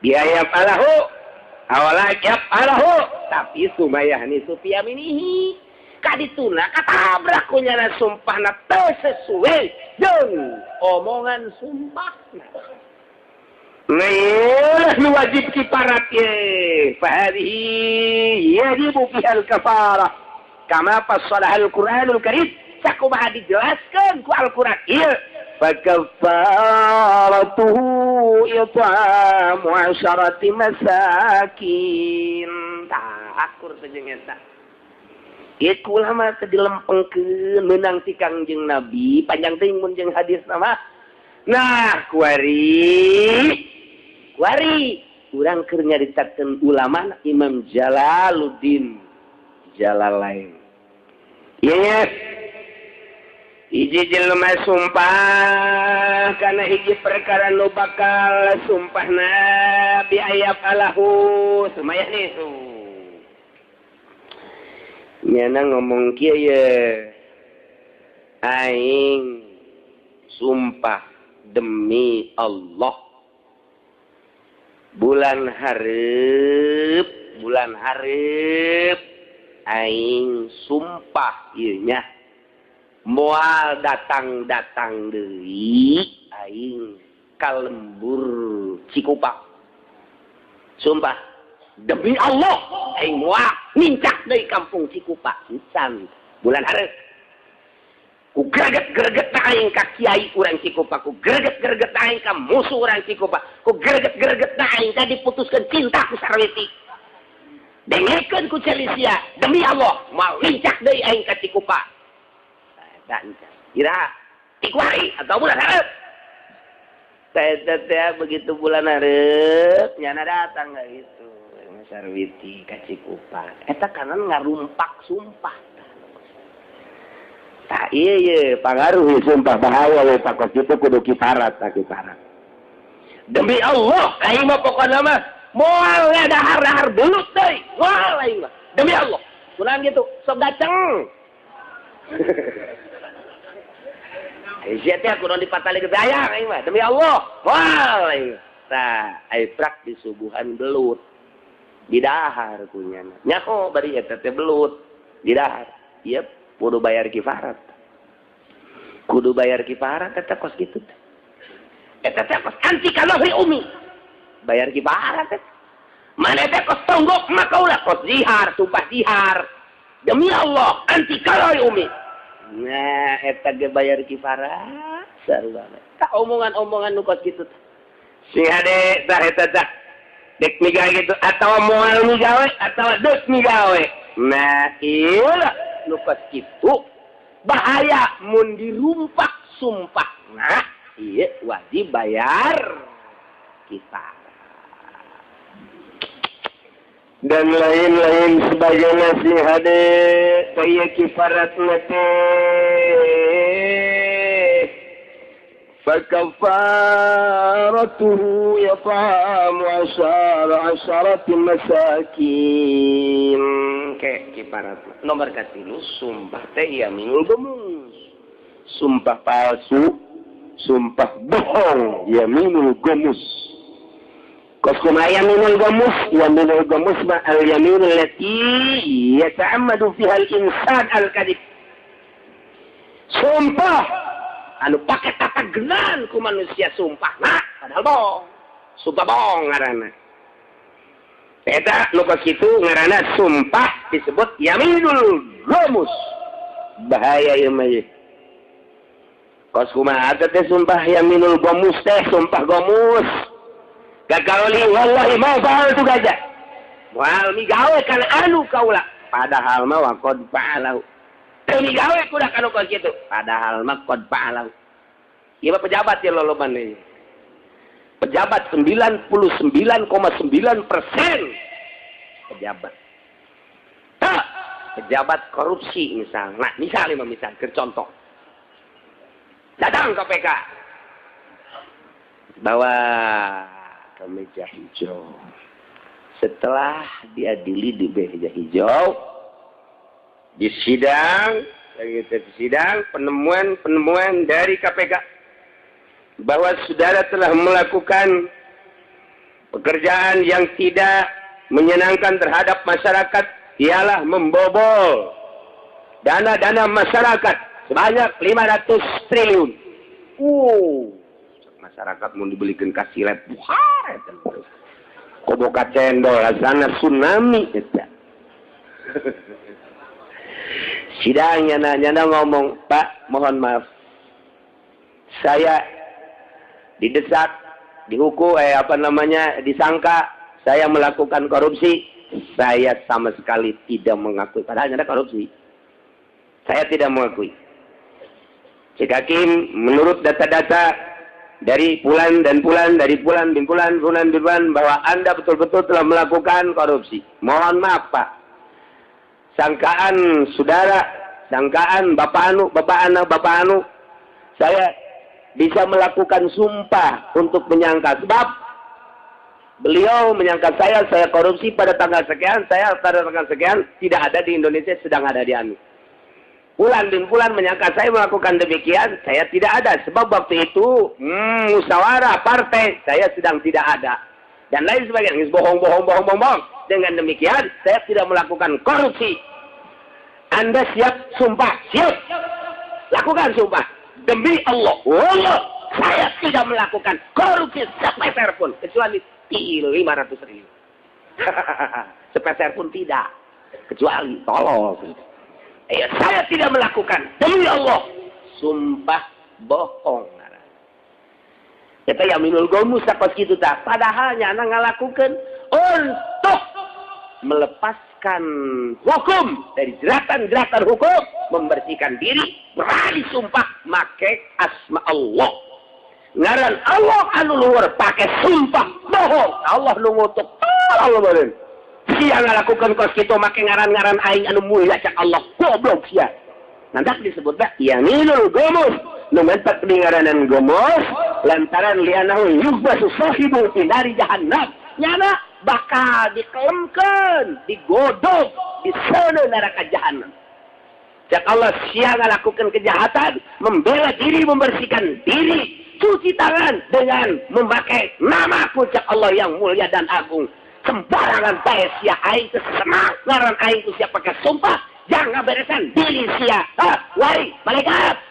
Biaya falahu awala yaf'alahu tapi sumayahni sufiyaminihi. Kadituna katabrak ku nyana sumpahna teu sesuai jeung omongan sumpahna. Nah, nu wajib kiparat ye. Fa hadhihi yajibu fiha al-kafarah. Kama fassalaha al-Qur'anul Karim, sakumaha dijelaskeun ku Al-Qur'an ieu. Fa kafaratuhu it'amu 10 masakin. Tah akur teh jeung eta. Ieu ulama teh dilempengkeun meunang ti Kangjeng Nabi, panjang teuing mun jeung hadis mah. Nah, kuari kuari urang keur nyaritakeun ulama Imam Jalaluddin Jalalain. Ieu hiji jelema sumpah kana hiji perkara nu bakal sumpahna bi ayaf alahu sumayah nih. Nyana ngomong kieu ye aing sumpah demi Allah bulan hareup aing sumpah ieu nya moal datang-datang deui aing ka lembur Cikupa. Sumpah demi Allah aing moal nincak deui kampung Cikupa encan bulan hareup. Ku greget-greget aing ka kiai urang Cikupa, ku greget-greget aing ka musuh urang Cikupa, ku greget-greget aing ka diputuskeun cinta ku Sarwiti. Dengekeun ku Celisia, demi Allah moal nincak deui aing ka Cikupa. Eta encan. Iraha tikuari atau bulan hareup. Teh teh begitu bulan hareup nyana datang gitu Sarwiti ka Cikupa. Eta kanan ngarumpak sumpah. Tak iya iya pangaruh sumpah bahaya we pakos itu kudu kifarat tak kifarat. Demi Allah aing mah pokona mah moal dahar-dahar belut deui moal aing mah demi Allah. Kunaon gitu sok gaceng. Sia teh kunaon dipatali ke dayang aing mah demi Allah moal aing. Tah ai prak disuguhan belut didahar kunyana. Nyaho bari eta teh belut didahar. Ieu kudu bayar kifarat. Kudu bayar kifarat eta kos kitu teh. Eta teh kos anti kalohi umi. Bayar kifarat teh. Mana teh kos tonggok maka ulah kos zihar, sumpah zihar. Demi Allah anti kalohi umi. Nah, eta ge bayar kifarat sarua. Tak omongan-omongan nu kos kitu teh. Sing hade tah eta tah. Dek migawe kitu atawa moal migawe atawa deuk migawe. Nah, ieu lah lukas itu bahaya mun dirumpak sumpah. Nah, iya wajib bayar kifarat. Dan lain-lain sebagainya sing hade kaya kifarat teh. Fakafaratuhu yat'amu 10 masakin. Kayak kifarat nomor katilu sumpah teh yaminul gomus. Sumpah palsu, sumpah bohong, yaminul gomus. Kos kumaha yaminul gomus? Yaminul gomus ma al yaminul lati yata'ammadu fiha al insan al kadhib. Sumpah anu pake tatagenan ku manusia sumpah nah padahal bohong. Sumpah bohong ngaranna. Eta nu kos kitu ngaranna sumpah disebut yaminul gomus. Bahaya ieu mah. Kos kumaha teh sumpah yaminul gomus teh sumpah gomus. Gagauli wallahi ma fa'altu kaza. Moal migawe kana anu kaula. Padahal mah wa qad fa'alahu. Teu migawe kuda kanu kos kitu. Padahal mah qad fa'alahu. Ieu mah pejabat ya loloban ieu. Pejabat 99,9% pejabat. Tak, pejabat korupsi misalnya. Nah, misalnya misal ke contoh. Datang KPK. Bawa ke meja hijau. Setelah diadili di meja hijau, di sidang, penemuan-penemuan dari KPK bahwa saudara telah melakukan pekerjaan yang tidak menyenangkan terhadap masyarakat, ialah membobol dana-dana masyarakat sebanyak 500 triliun. Masyarakat mau dibelikan kasilet, buhar, koboka cendol, rasana tsunami. Sidangnya nyana ngomong, Pak, mohon maaf, saya didesak, dihukum, disangka saya melakukan korupsi. Saya sama sekali tidak mengakui. Padahal ada korupsi. Saya tidak mengakui. Cik Hakim, menurut data-data dari bulan dan bulan, dari bulan bin bulan, bulan bin bulan, bahwa Anda betul-betul telah melakukan korupsi. Mohon maaf, Pak. Sangkaan saudara, sangkaan Bapak Anu, Bapak Anu, Bapak Anu, saya bisa melakukan sumpah untuk menyangka. Sebab beliau menyangka saya korupsi pada tanggal sekian, saya pada tanggal sekian, tidak ada di Indonesia, sedang ada di Anu. Bulan bin bulan menyangka saya melakukan demikian, saya tidak ada. Sebab waktu itu, musyawarah partai, saya sedang tidak ada. Dan lain sebagainya. Bohong, bohong, bohong, bohong, bohong. Dengan demikian, saya tidak melakukan korupsi. Anda siap sumpah? Siap. Lakukan sumpah. Demi Allah, Allah, saya tidak melakukan korupsi sepeser pun. Kecuali 500 triliun. Sepeser pun tidak. Kecuali tolong. Saya tidak melakukan. Demi Allah. Sumpah bohong. Kita yaminul gomus sakos kitu tah. Padahal nyana ngalakukeun untuk melepaskan hukum dari jeratan-jeratan hukum, membersihkan diri, berani sumpah make asma Allah. Ngaran Allah anu luhur pakai sumpah bohong. Allah nu ngutuk. Allah beureun. Sia ngalakukeun kos kitu make ngaran-ngaran aing anu mulia cak Allah. Goblok sia. Nanti disebut teh yaminul gomus. Nu mentak di ngaranan gomus lantaran lianahu yubbasu sahibu fi nari jahannam. Nyana bakal dikelemkeun, digodog, diseuneu neraka jahannam. Cak Allah sia ngalakukeun kejahatan, membela diri, membersihkan diri, cuci tangan dengan memakai namaku cak Allah yang mulia dan agung. Sembarangan bae sia aing teu senang ngaran aing ku sia pakai sumpah, jangan beresan diri sia. Hah, wari malaikat.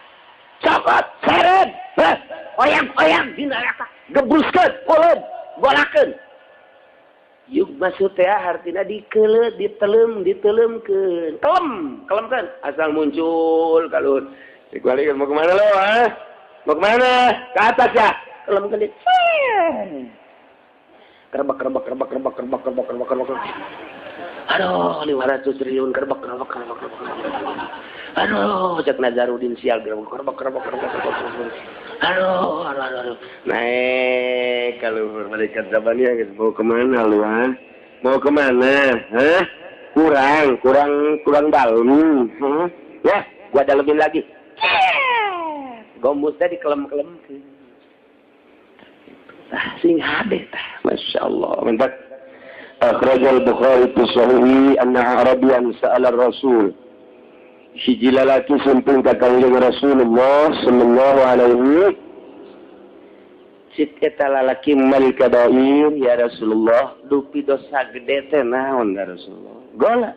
Cokot, seret, oyang-oyang di neraka, gebruskeun, uleun, golakeun. Yuk maksud teh artinya dikeuleuh, ditelem, ditelemkeun. Kelem, kelemkeun asal muncul kalau dikualikan mau kemana lo, ha? Mau kemana? Ke atas ya. Kelemkeun di. Kerebak, kerebak, kerebak, kerebak, kerebak, kerebak, kerebak, kerebak. Aduh, 500 triliun kerebak, kerebak, kerebak, kerebak. Aduh, cek Nazarudin sial kerebak, kerebak, kerebak, kerebak, kerebak. Aduh, aduh, aduh, aduh. Naik kalau malaikat zabaniyah mau kemana lu, ha? Mau kemana? Hah? Kurang, kurang, kurang dalam. Hah? Ya, gua dalemin lagi. Gomusnya dikelem-kelem. Tah sing hade tah, Masya Allah. Mantap. Akhrajal Bukhari fi sahihi anna Arabian sa'ala Rasul. Hiji lalaki sumping ka Kangjeng Rasulullah sallallahu alaihi Cik eta lalaki mal kabair ya Rasulullah, dupi dosa gede teh naon ya Rasulullah? Gola.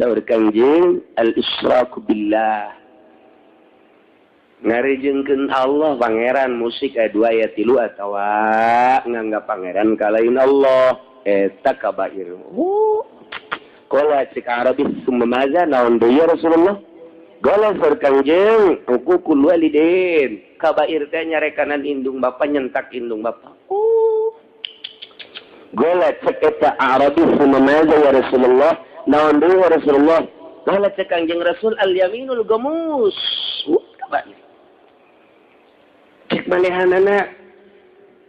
Saur Kangjeng al-isyraku billah. Ngarijengkeun Allah pangeran musik aya 2 aya 3 atawa nganggap pangeran kalain Allah eta kabair. Qala cik Arabi summa maza naon deui ya Rasulullah? Gola saur Kangjeng huququl walidain. Kabair teh nyarekanan indung bapa, nyentak indung bapa. Gola cek eta Arabi sumamaza ya Rasulullah, naon deui ya Rasulullah? Gola cek Kangjeng Rasul al yaminul gamus. Cek manehanana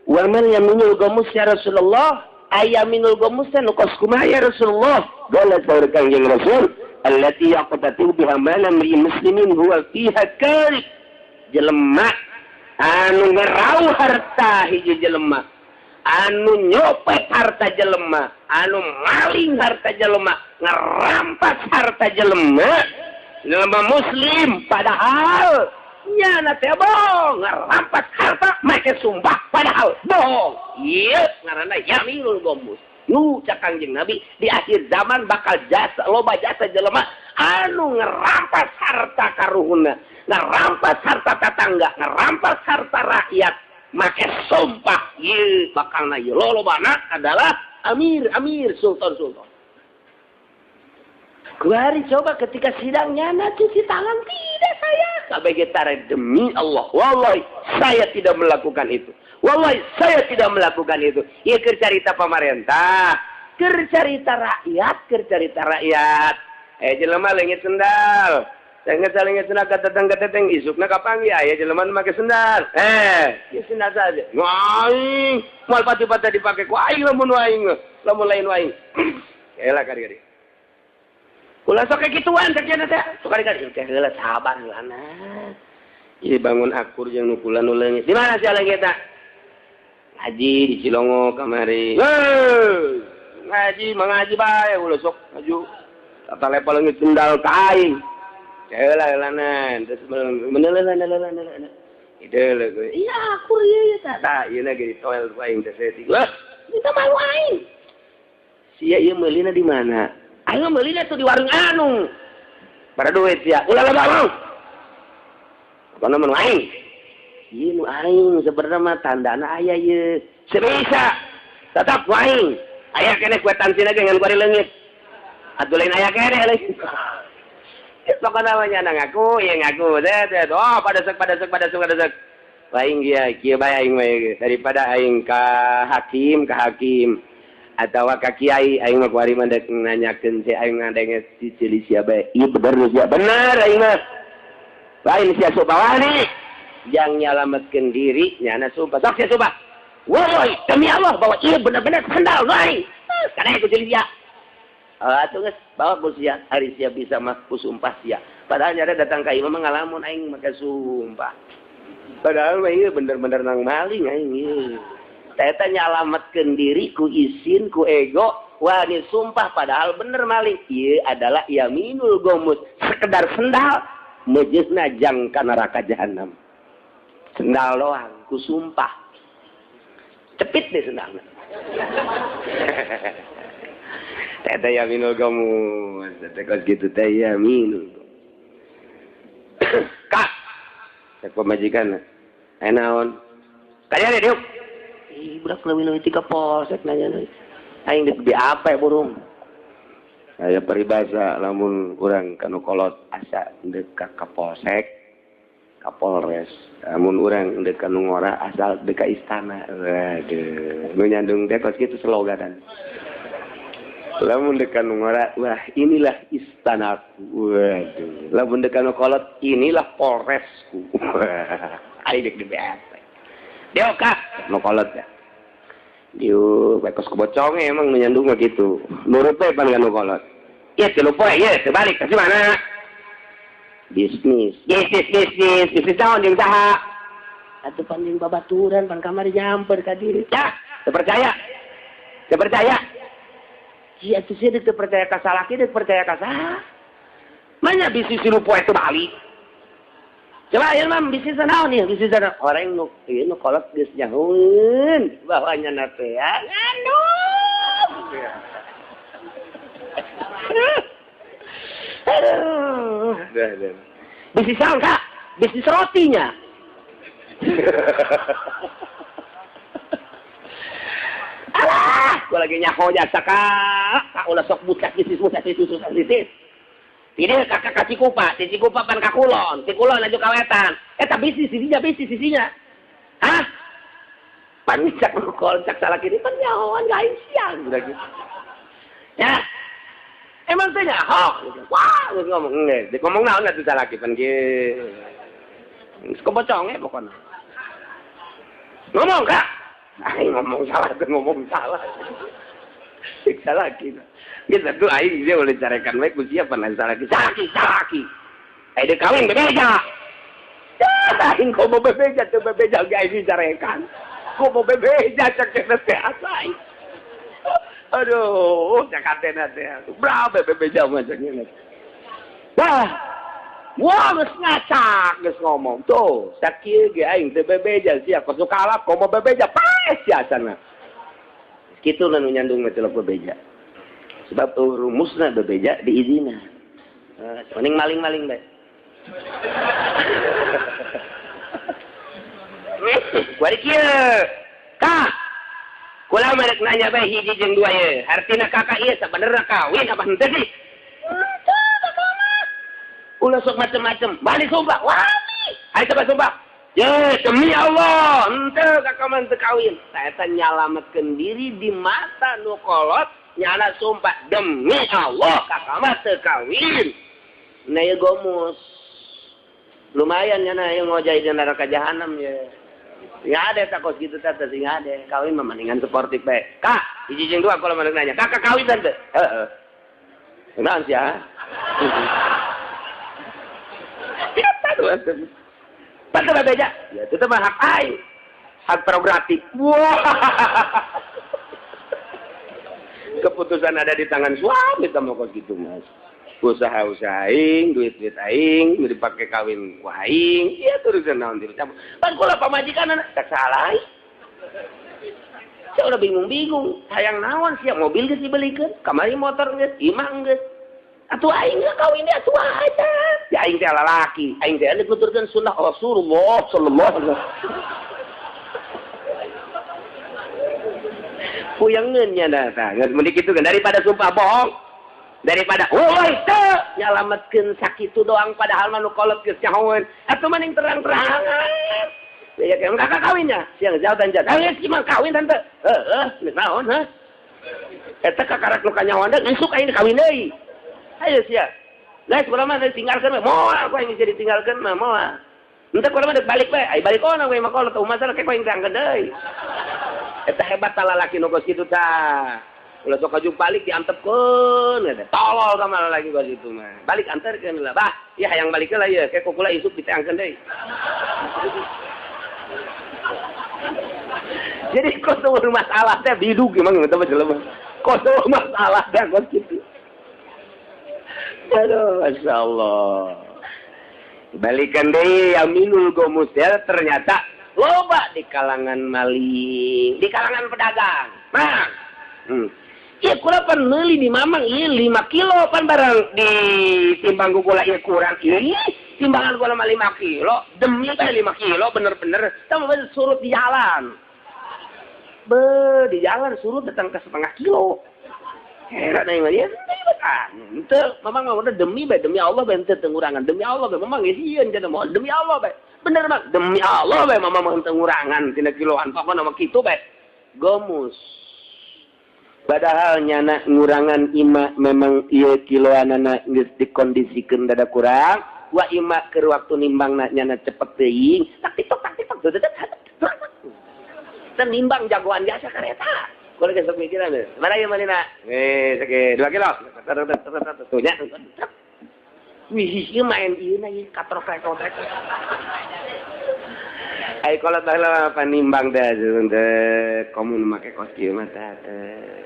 wa man yaminul gamus ya Rasulullah? Ayaminul gamus nu kos kumaha ya Rasulullah? Gola saur Kangjeng Rasul allati yaqtatu biha malam li muslimin huwa fiha karib. Jelema anu ngerau harta hiji jelema, anu nyopet harta jelema, anu maling harta jelema, ngerampas harta jelema, jelema muslim padahal nyana teh bohong, ngerampas harta make sumpah padahal bohong. Ieu ngaranna yaminul ghamus. Nu cak Kangjeng Nabi di akhir zaman bakal jasa loba jasa jelema anu ngerampas harta karuhunna, ngerampas harta tetangga, ngerampas harta rakyat make sumpah. Ieu bakalna ieu lolobana adalah amir, amir, sultan, sultan. Kuari coba ketika sidang nyana cuci tangan, tidak saya kabeh tare demi Allah, wallahi saya tidak melakukan itu. Wallahi saya tidak melakukan itu. Ieu keur carita pamarentah, keur carita rakyat, keur carita rakyat. Jelema leungit sendal. Leungit sendal ka teteng-teteng isukna kapanggih aya jelema nu make sendal. Ieu sendal saja. Aing moal pati-pati dipake ku aing lamun aing, lamun lain aing. Elah kari-kari. Ulah sok kayak gituan cek nya teh. Sok kari-kari teh heula sabar heulana. Ieu bangun akur jeung nu kula nu leungit. Di mana sia leungitna? Ngaji di Cilongo kamari. Ngaji mengaji bae ulah sok maju. Tata level leungit sendal ka aing. Heula heulanan terus meneuleuh. Ide leuh. Iya akur ieu tah. Tah ieu na ge ditoel ku aing teh saeutik. Lah, minta malu aing. Sia ieu meulina di mana? Aing meulina tuh di warung anu. Pada duit sia. Ulah loba mau. Pokona mah nu aing. Ieu nu aing sebenarnya mah tandana aya ieu. Sebisa. Tetap nu aing. Aya keneh kuetansi ge ngan kuari leungit. Atuh lain aya keneh leungit. Pokona mah nya ngaku, ieu ngaku. Teh oh pada sek. Aing dia kieu bae aing mah daripada aing ka hakim atawa ka kiai aing mah kuari mah dek nanyakeun si aing ngadenge si ceuli sia bae. Ieu bener sia bener aing mah. Lain sia sumpah yang nyalametkeun diri nyana sumpah. Sok sia sumpah. Woi, demi Allah bahwa ieu bener-bener sendal aing. Kana ku ceuli sia. Atuh geus bawa ku sia, ari sia bisa mah ku sumpah sia. Padahal nyana datang ka imah mah ngalamun aing make sumpah. Padahal mah ieu bener-bener nang maling aing ieu. Eta nyalametkeun diri ku isin ku ego wani sumpah padahal bener maling. Ieu adalah yaminul ghamus, sekedar sendal meujeuhna jang ka neraka jahanam. Sendal doang ku sumpah. Cepit deh sendalna. Eta yaminul ghamus, eta kos kitu teh yaminul. Kak, cek pamajikan. Aya naon? Kaya deh diuk. Ih, budak leuwih-leuwih tiga polsek nanya deui. Aing deuk di apa burung? Aya peribahasa lamun urang kanu kolot asa deuk ka kapolsek, ka Polres. Lamun urang deuk ka nu ngora asal deuk ka istana. Waduh, nu nyandung teh kos kitu sloganan. Lamun deuk ka nu ngora, wah inilah istanaku. Waduh. Lamun deuk ka nu kolot, inilah Polresku. Aing deuk di BAP. Diuk kak, nu kolot ya. Diuk, kos kebocong emang nu nyandung mah gitu. Nurut we pan ka nu kolot. Ieu tilu poe, ieu teu balik ka mana? Bisnis. Bisnis naon jeung saha? Atuh pan jeung babaturan pan kamari nyamper ka diri. Yah, teu percaya. Teu percaya. Ieu atuh sia teu percaya ka salaki, teu percaya ka saha? Manya bisnis tilu poe teu balik. Coba ieu mah bisnis naon ieu? Bisnis naon? Orang nu ieu nu kolot geus nyahueun bahwa nya teh ngandung. Aduh. Bisnis naon, Kak? Bisnis rotinya. Alah, gua lagi nyaho jasa Kak. Kak ulah sok bucak bisnis. Ini kakak ka Cikupa, di Cikupa pan ka Kulon, di Kulon lanjut ka Wetan. Eta bisnis sisinya, bisnis sisinya. Hah? Pan cak kol cak salaki ini pan nyahoan gain siang udah gitu. Ya. Emang teh nyaho. Wah, geus ngomong geus. Di ngomong naon atuh salaki pan kieu. Geus koboconge pokona. Ngomong kak. Aing ngomong salah teh ngomong salah. Cek salaki. Geus atuh aing dia boleh carekan we ku sia pan salaki. Salaki, salaki. Aing deuk kawin bebeja. Aing komo bebeja teu bebeja ge aing dicarekan. Komo bebeja cek teh asa. Aduh, cek antena teh. Berapa bebeja mah cek ngene. Wah. Wah, geus ngacak geus ngomong. Tuh, sakieu ge aing teu bebeja sia kos kalap komo bebeja paes sia sana. Kitu nu nyandung mah celok bebeja. Sebab rumusna bebeja diizinan. Mending maling-maling bae. Kuari kieu. Kak. Kula mah rek nanya bae hiji jeung dua ye. Artina kakak ieu sabenerna kawin apa henteu sih? Henteu kakak mah. Ulah sok macem-macem. Balik sumpah. Wani. Ayo coba sumpah. Ye, demi Allah, henteu kakak mah henteu kawin. Saeta nyalametkeun diri di mata nu kolot, nyala sumpah demi Allah kakak mah teu kawin. Nah ieu gomus. Lumayan ya nah yang ngojai di neraka jahanam ya. Nggak ada takut gitu tata sih nggak ada. Kawin mah mendingan sportif bae. Kak, hiji jeung dua kalau mana nanya. Kakak kawin tante. Heeh. Naon sia? Eta tuh. Pantes bebeja. Ya itu mah hak aing. Hak prerogatif. Wah. Keputusan ada di tangan suami teh kos gitu mas. Usaha-usaha aing, duit-duit aing, dipakai kawin ku aing, ieu turusan naon dicampur. Pan kula pamajikan tak salah aing. Saya udah bingung-bingung, hayang naon sia mobil geus dibelikeun, kamari motor geus, imah geus. Atuh aing geus kawin dia atuh aja. Ya aing teh lalaki, aing teh nuturkeun sunnah Rasulullah sallallahu alaihi wasallam. Puyangeun nya tah, geus mending kitu kan daripada sumpah bohong. Daripada woi teu nyalametkeun sakitu doang padahal mah nu kolot geus nyahoeun atuh mending terang-terangan. Ya kakak kawinnya siang jauh dan jauh. Geus mah kawin tante. Heeh, geus naon hah? Eta kakarak nu kanyahoan deui isuk aing kawin deui. Ayo sia. Geus kula mah ditinggalkeun we. Moal ku aing geus ditinggalkeun mah moal. Henteu kula mah deuk balik we. Ai balik ona we mah kolot masalah ke ku aing terangkeun deui. Eta hebat tah lalaki nu geus kitu tah. Ulah sok kaju balik diantepkeun eta tolol ka malah lagi kos itu mah. Balik anterkeun lah. Bah, ieu hayang balik lah ieu, ke kukula isuk diteangkeun deui. Jadi kos teu masalah teh bidug emang eta mah jelema. Kos teu masalah teh kos kitu. Aduh, masyaallah. Balikan deui Yaminul Gomus ya ternyata loba di kalangan maling, di kalangan pedagang. Mang. Iya kula pan meuli di mamang ieu 5 kilo pan barang di timbang ku kula ieu kurang ieu timbangan kula mah 5 kilo demi teh 5 kilo bener-bener tah surut di jalan. Be di jalan surut datang ke setengah kilo. Heran aing mah ieu henteu mamang mah demi bae demi Allah bae henteu ngurangan demi Allah bae mamang geus sieun cenah moal demi Allah bae. Bener bang demi Allah bae mamang mah henteu ngurangan tina kiloan pokona mah kitu bae. Gomus. Padahal nyana ngurangan ima memang ieu kiloanana geus dikondisikeun dada kurang, wa ima keur waktu nimbangna nyana cepet teuing, tak titok teu nimbang jagoan biasa kareta. Kula geus sok mikiran teh. Mana ieu manina? Sake 2 kilo. Tuh nya. Wih, ieu main ieu na ieu katrok-katrok. Ai kolot baheula panimbang teh teh komun make kos kieu mah teh.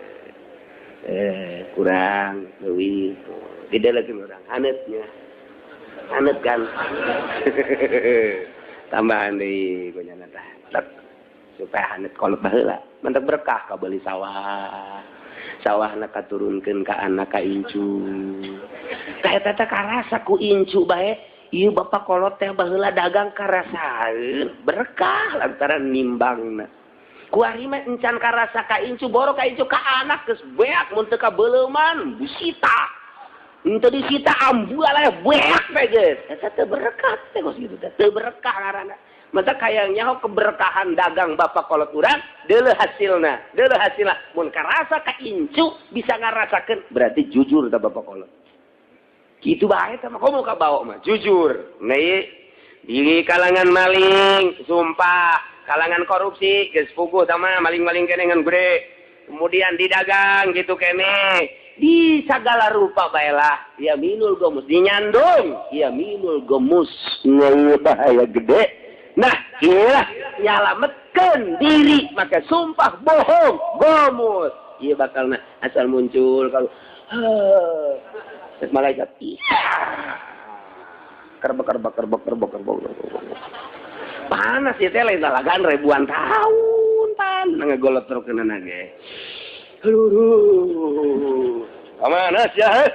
Kurang leuwih tidak lagi urang haneutnya. Haneut kan. Tambahan deui gonyana tah. Supaya haneut kolot baheula. Mantap berkah kabeuli sawah. Sawahna katurunkeun ka anak ka incu. Tah eta teh karasa ku incu bae. Ieu bapak kolot teh baheula dagang karasaeun berkah lantaran nimbangna. Kuari mah encan karasa ka incu boro ka incu ka anak geus beak mun teu kabeuleman disita. Henteu disita ambual aya beak teh geus. Eta teu berkah teh kos kitu teh. Teu berkah ngaranna. Mata kayang nyaho keberkahan dagang bapak kolot urang deuleuh hasilna, deuleuh hasilna. Mun karasa ka incu bisa ngarasakeun berarti jujur ta bapak kolot. Kitu bae tah mah komo ka bawa mah jujur. Nah di kalangan maling sumpah, kalangan korupsi geus puguh sama maling-maling kene ngan gede. Kemudian didagang gitu kene. Di segala rupa baelah yaminul gomus dinyandung yaminul gomus bahaya gede. Nah, iyalah nyalametkeun diri maka sumpah bohong gomus. Ieu bakalna asal muncul kalau malaikat iya. Kerbek kerbek kerbek kerbek kerbek. Panas ya teh lain lalagan ribuan tahun pan ngegolot terus keunana ge. Aduh. Panas ya.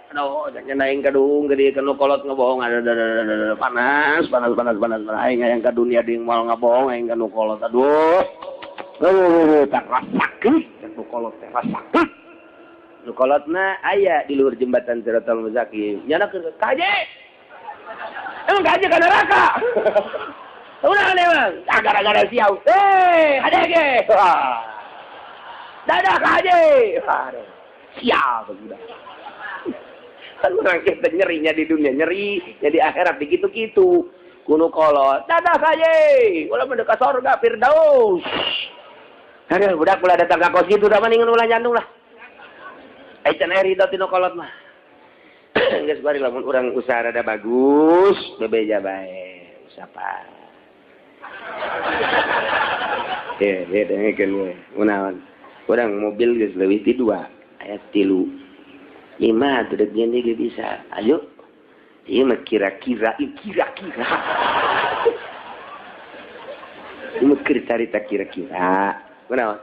Aduh, jangan aing kadung gede kanu kolot ngebohong ada panas panas panas panas aing hayang ka dunia deui moal ngabohong aing kanu kolot aduh. Aduh, tak rasakeun kanu kolot teh rasakeun. Nu kolotna aya di luhur jembatan Siratal Mustaqim. Nyana keur ka haji. Emang ka haji ka neraka. Ulah emang gara-gara siau. Eh, hade ge. Dadah ka haji. Aduh, sial sudah. Kan orang kita nyerinya di dunia, nyeri jadi akhirat begitu-gitu. Kuno kolot, dadah saja, ulah mendekat surga Firdaus. Aduh, budak ulah datang ka kos kitu da mendingan ulah nyandung lah. Ai can aya ridho tinu kolot mah. Geus bari lamun urang usaha rada bagus, bebeja bae, usaha. Ye, ye dengekeun we. Kunaon? Urang mobil geus leuwih ti 2, aya 3. 5 tuh deg ge bisa. Ayo. Ieu mah kira-kira, kira-kira. Ieu mah keur carita kira-kira. Kunaon?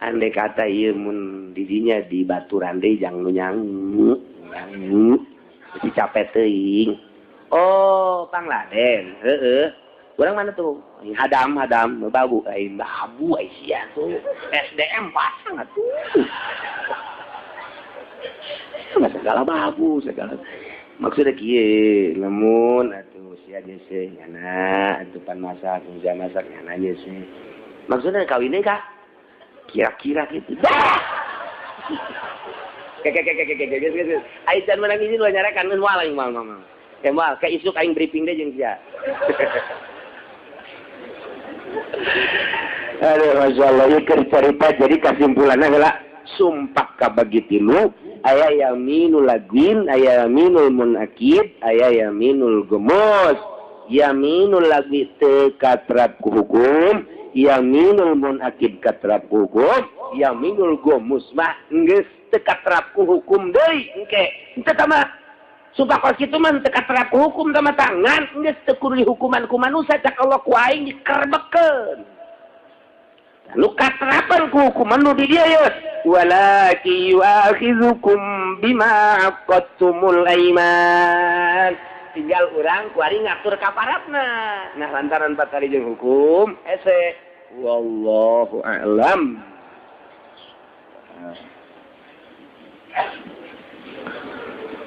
Andai kata ieu mun didinya di baturan deui jang nu nyangu, nyangu. Mesti capek teuing. Oh, Pangladen. Heeh. Urang mana tuh? Hadam, hadam, babu, aing babu ai sia tuh. SDM pasang atuh. Segala babu segala maksudnya kieu lamun atuh sia geus nyana atuh pan masak sia masak nyana geus maksudnya kawin deui ka kira-kira kitu ke ai can menang izin ulah nyarekan geus moal aing moal moal moal ke isuk aing briefing deui jeung sia. Aduh masyaallah ieu keur carita jadi kasimpulanna heula sumpah kabagi tilu aya yaminul lagwin, aya yaminul munakid, aya yaminul gemus. Yaminul lagwi teu katrap ku hukum, yaminul munakid katrap ku hukum, yaminul gemus mah geus teu katrap ku hukum deui engke. Henteu tah mah sumpah kos kitu mah teu katrap ku hukum tah mah tangan geus teu kudu dihukuman ku manusia cak Allah ku aing dikerbekkeun. Nu katrapan ku hukuman nu di dieu ye. Walaki yu'akhidzukum bima aqadtumul aiman. Tinggal urang kuari ngatur kaparatna. Nah lantaran patari jeung hukum hese. Wallahu a'lam.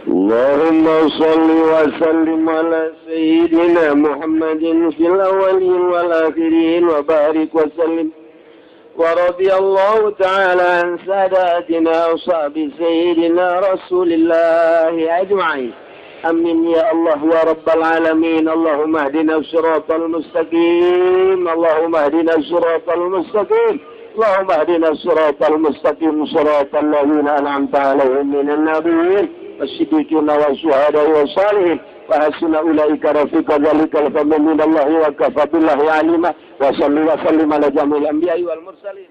Allahumma shalli wa sallim ala sayyidina Muhammadin fil awwalin wal akhirin wa barik wa sallim. ورضي الله تعالى عن ساداتنا وصحب سيدنا رسول الله أجمعين. آمين يا الله يا رب العالمين. اللهم اهدنا الصراط المستقيم، اللهم اهدنا الصراط المستقيم، اللهم اهدنا الصراط المستقيم، صراط الذين أنعمت عليهم من النبيين والصديقين والشهداء والصالحين وحسن أولئك رفيقا. ذلك الفضل من الله وكفى بالله عليما. وصلي وسلم على جميع الأنبياء والمرسلين.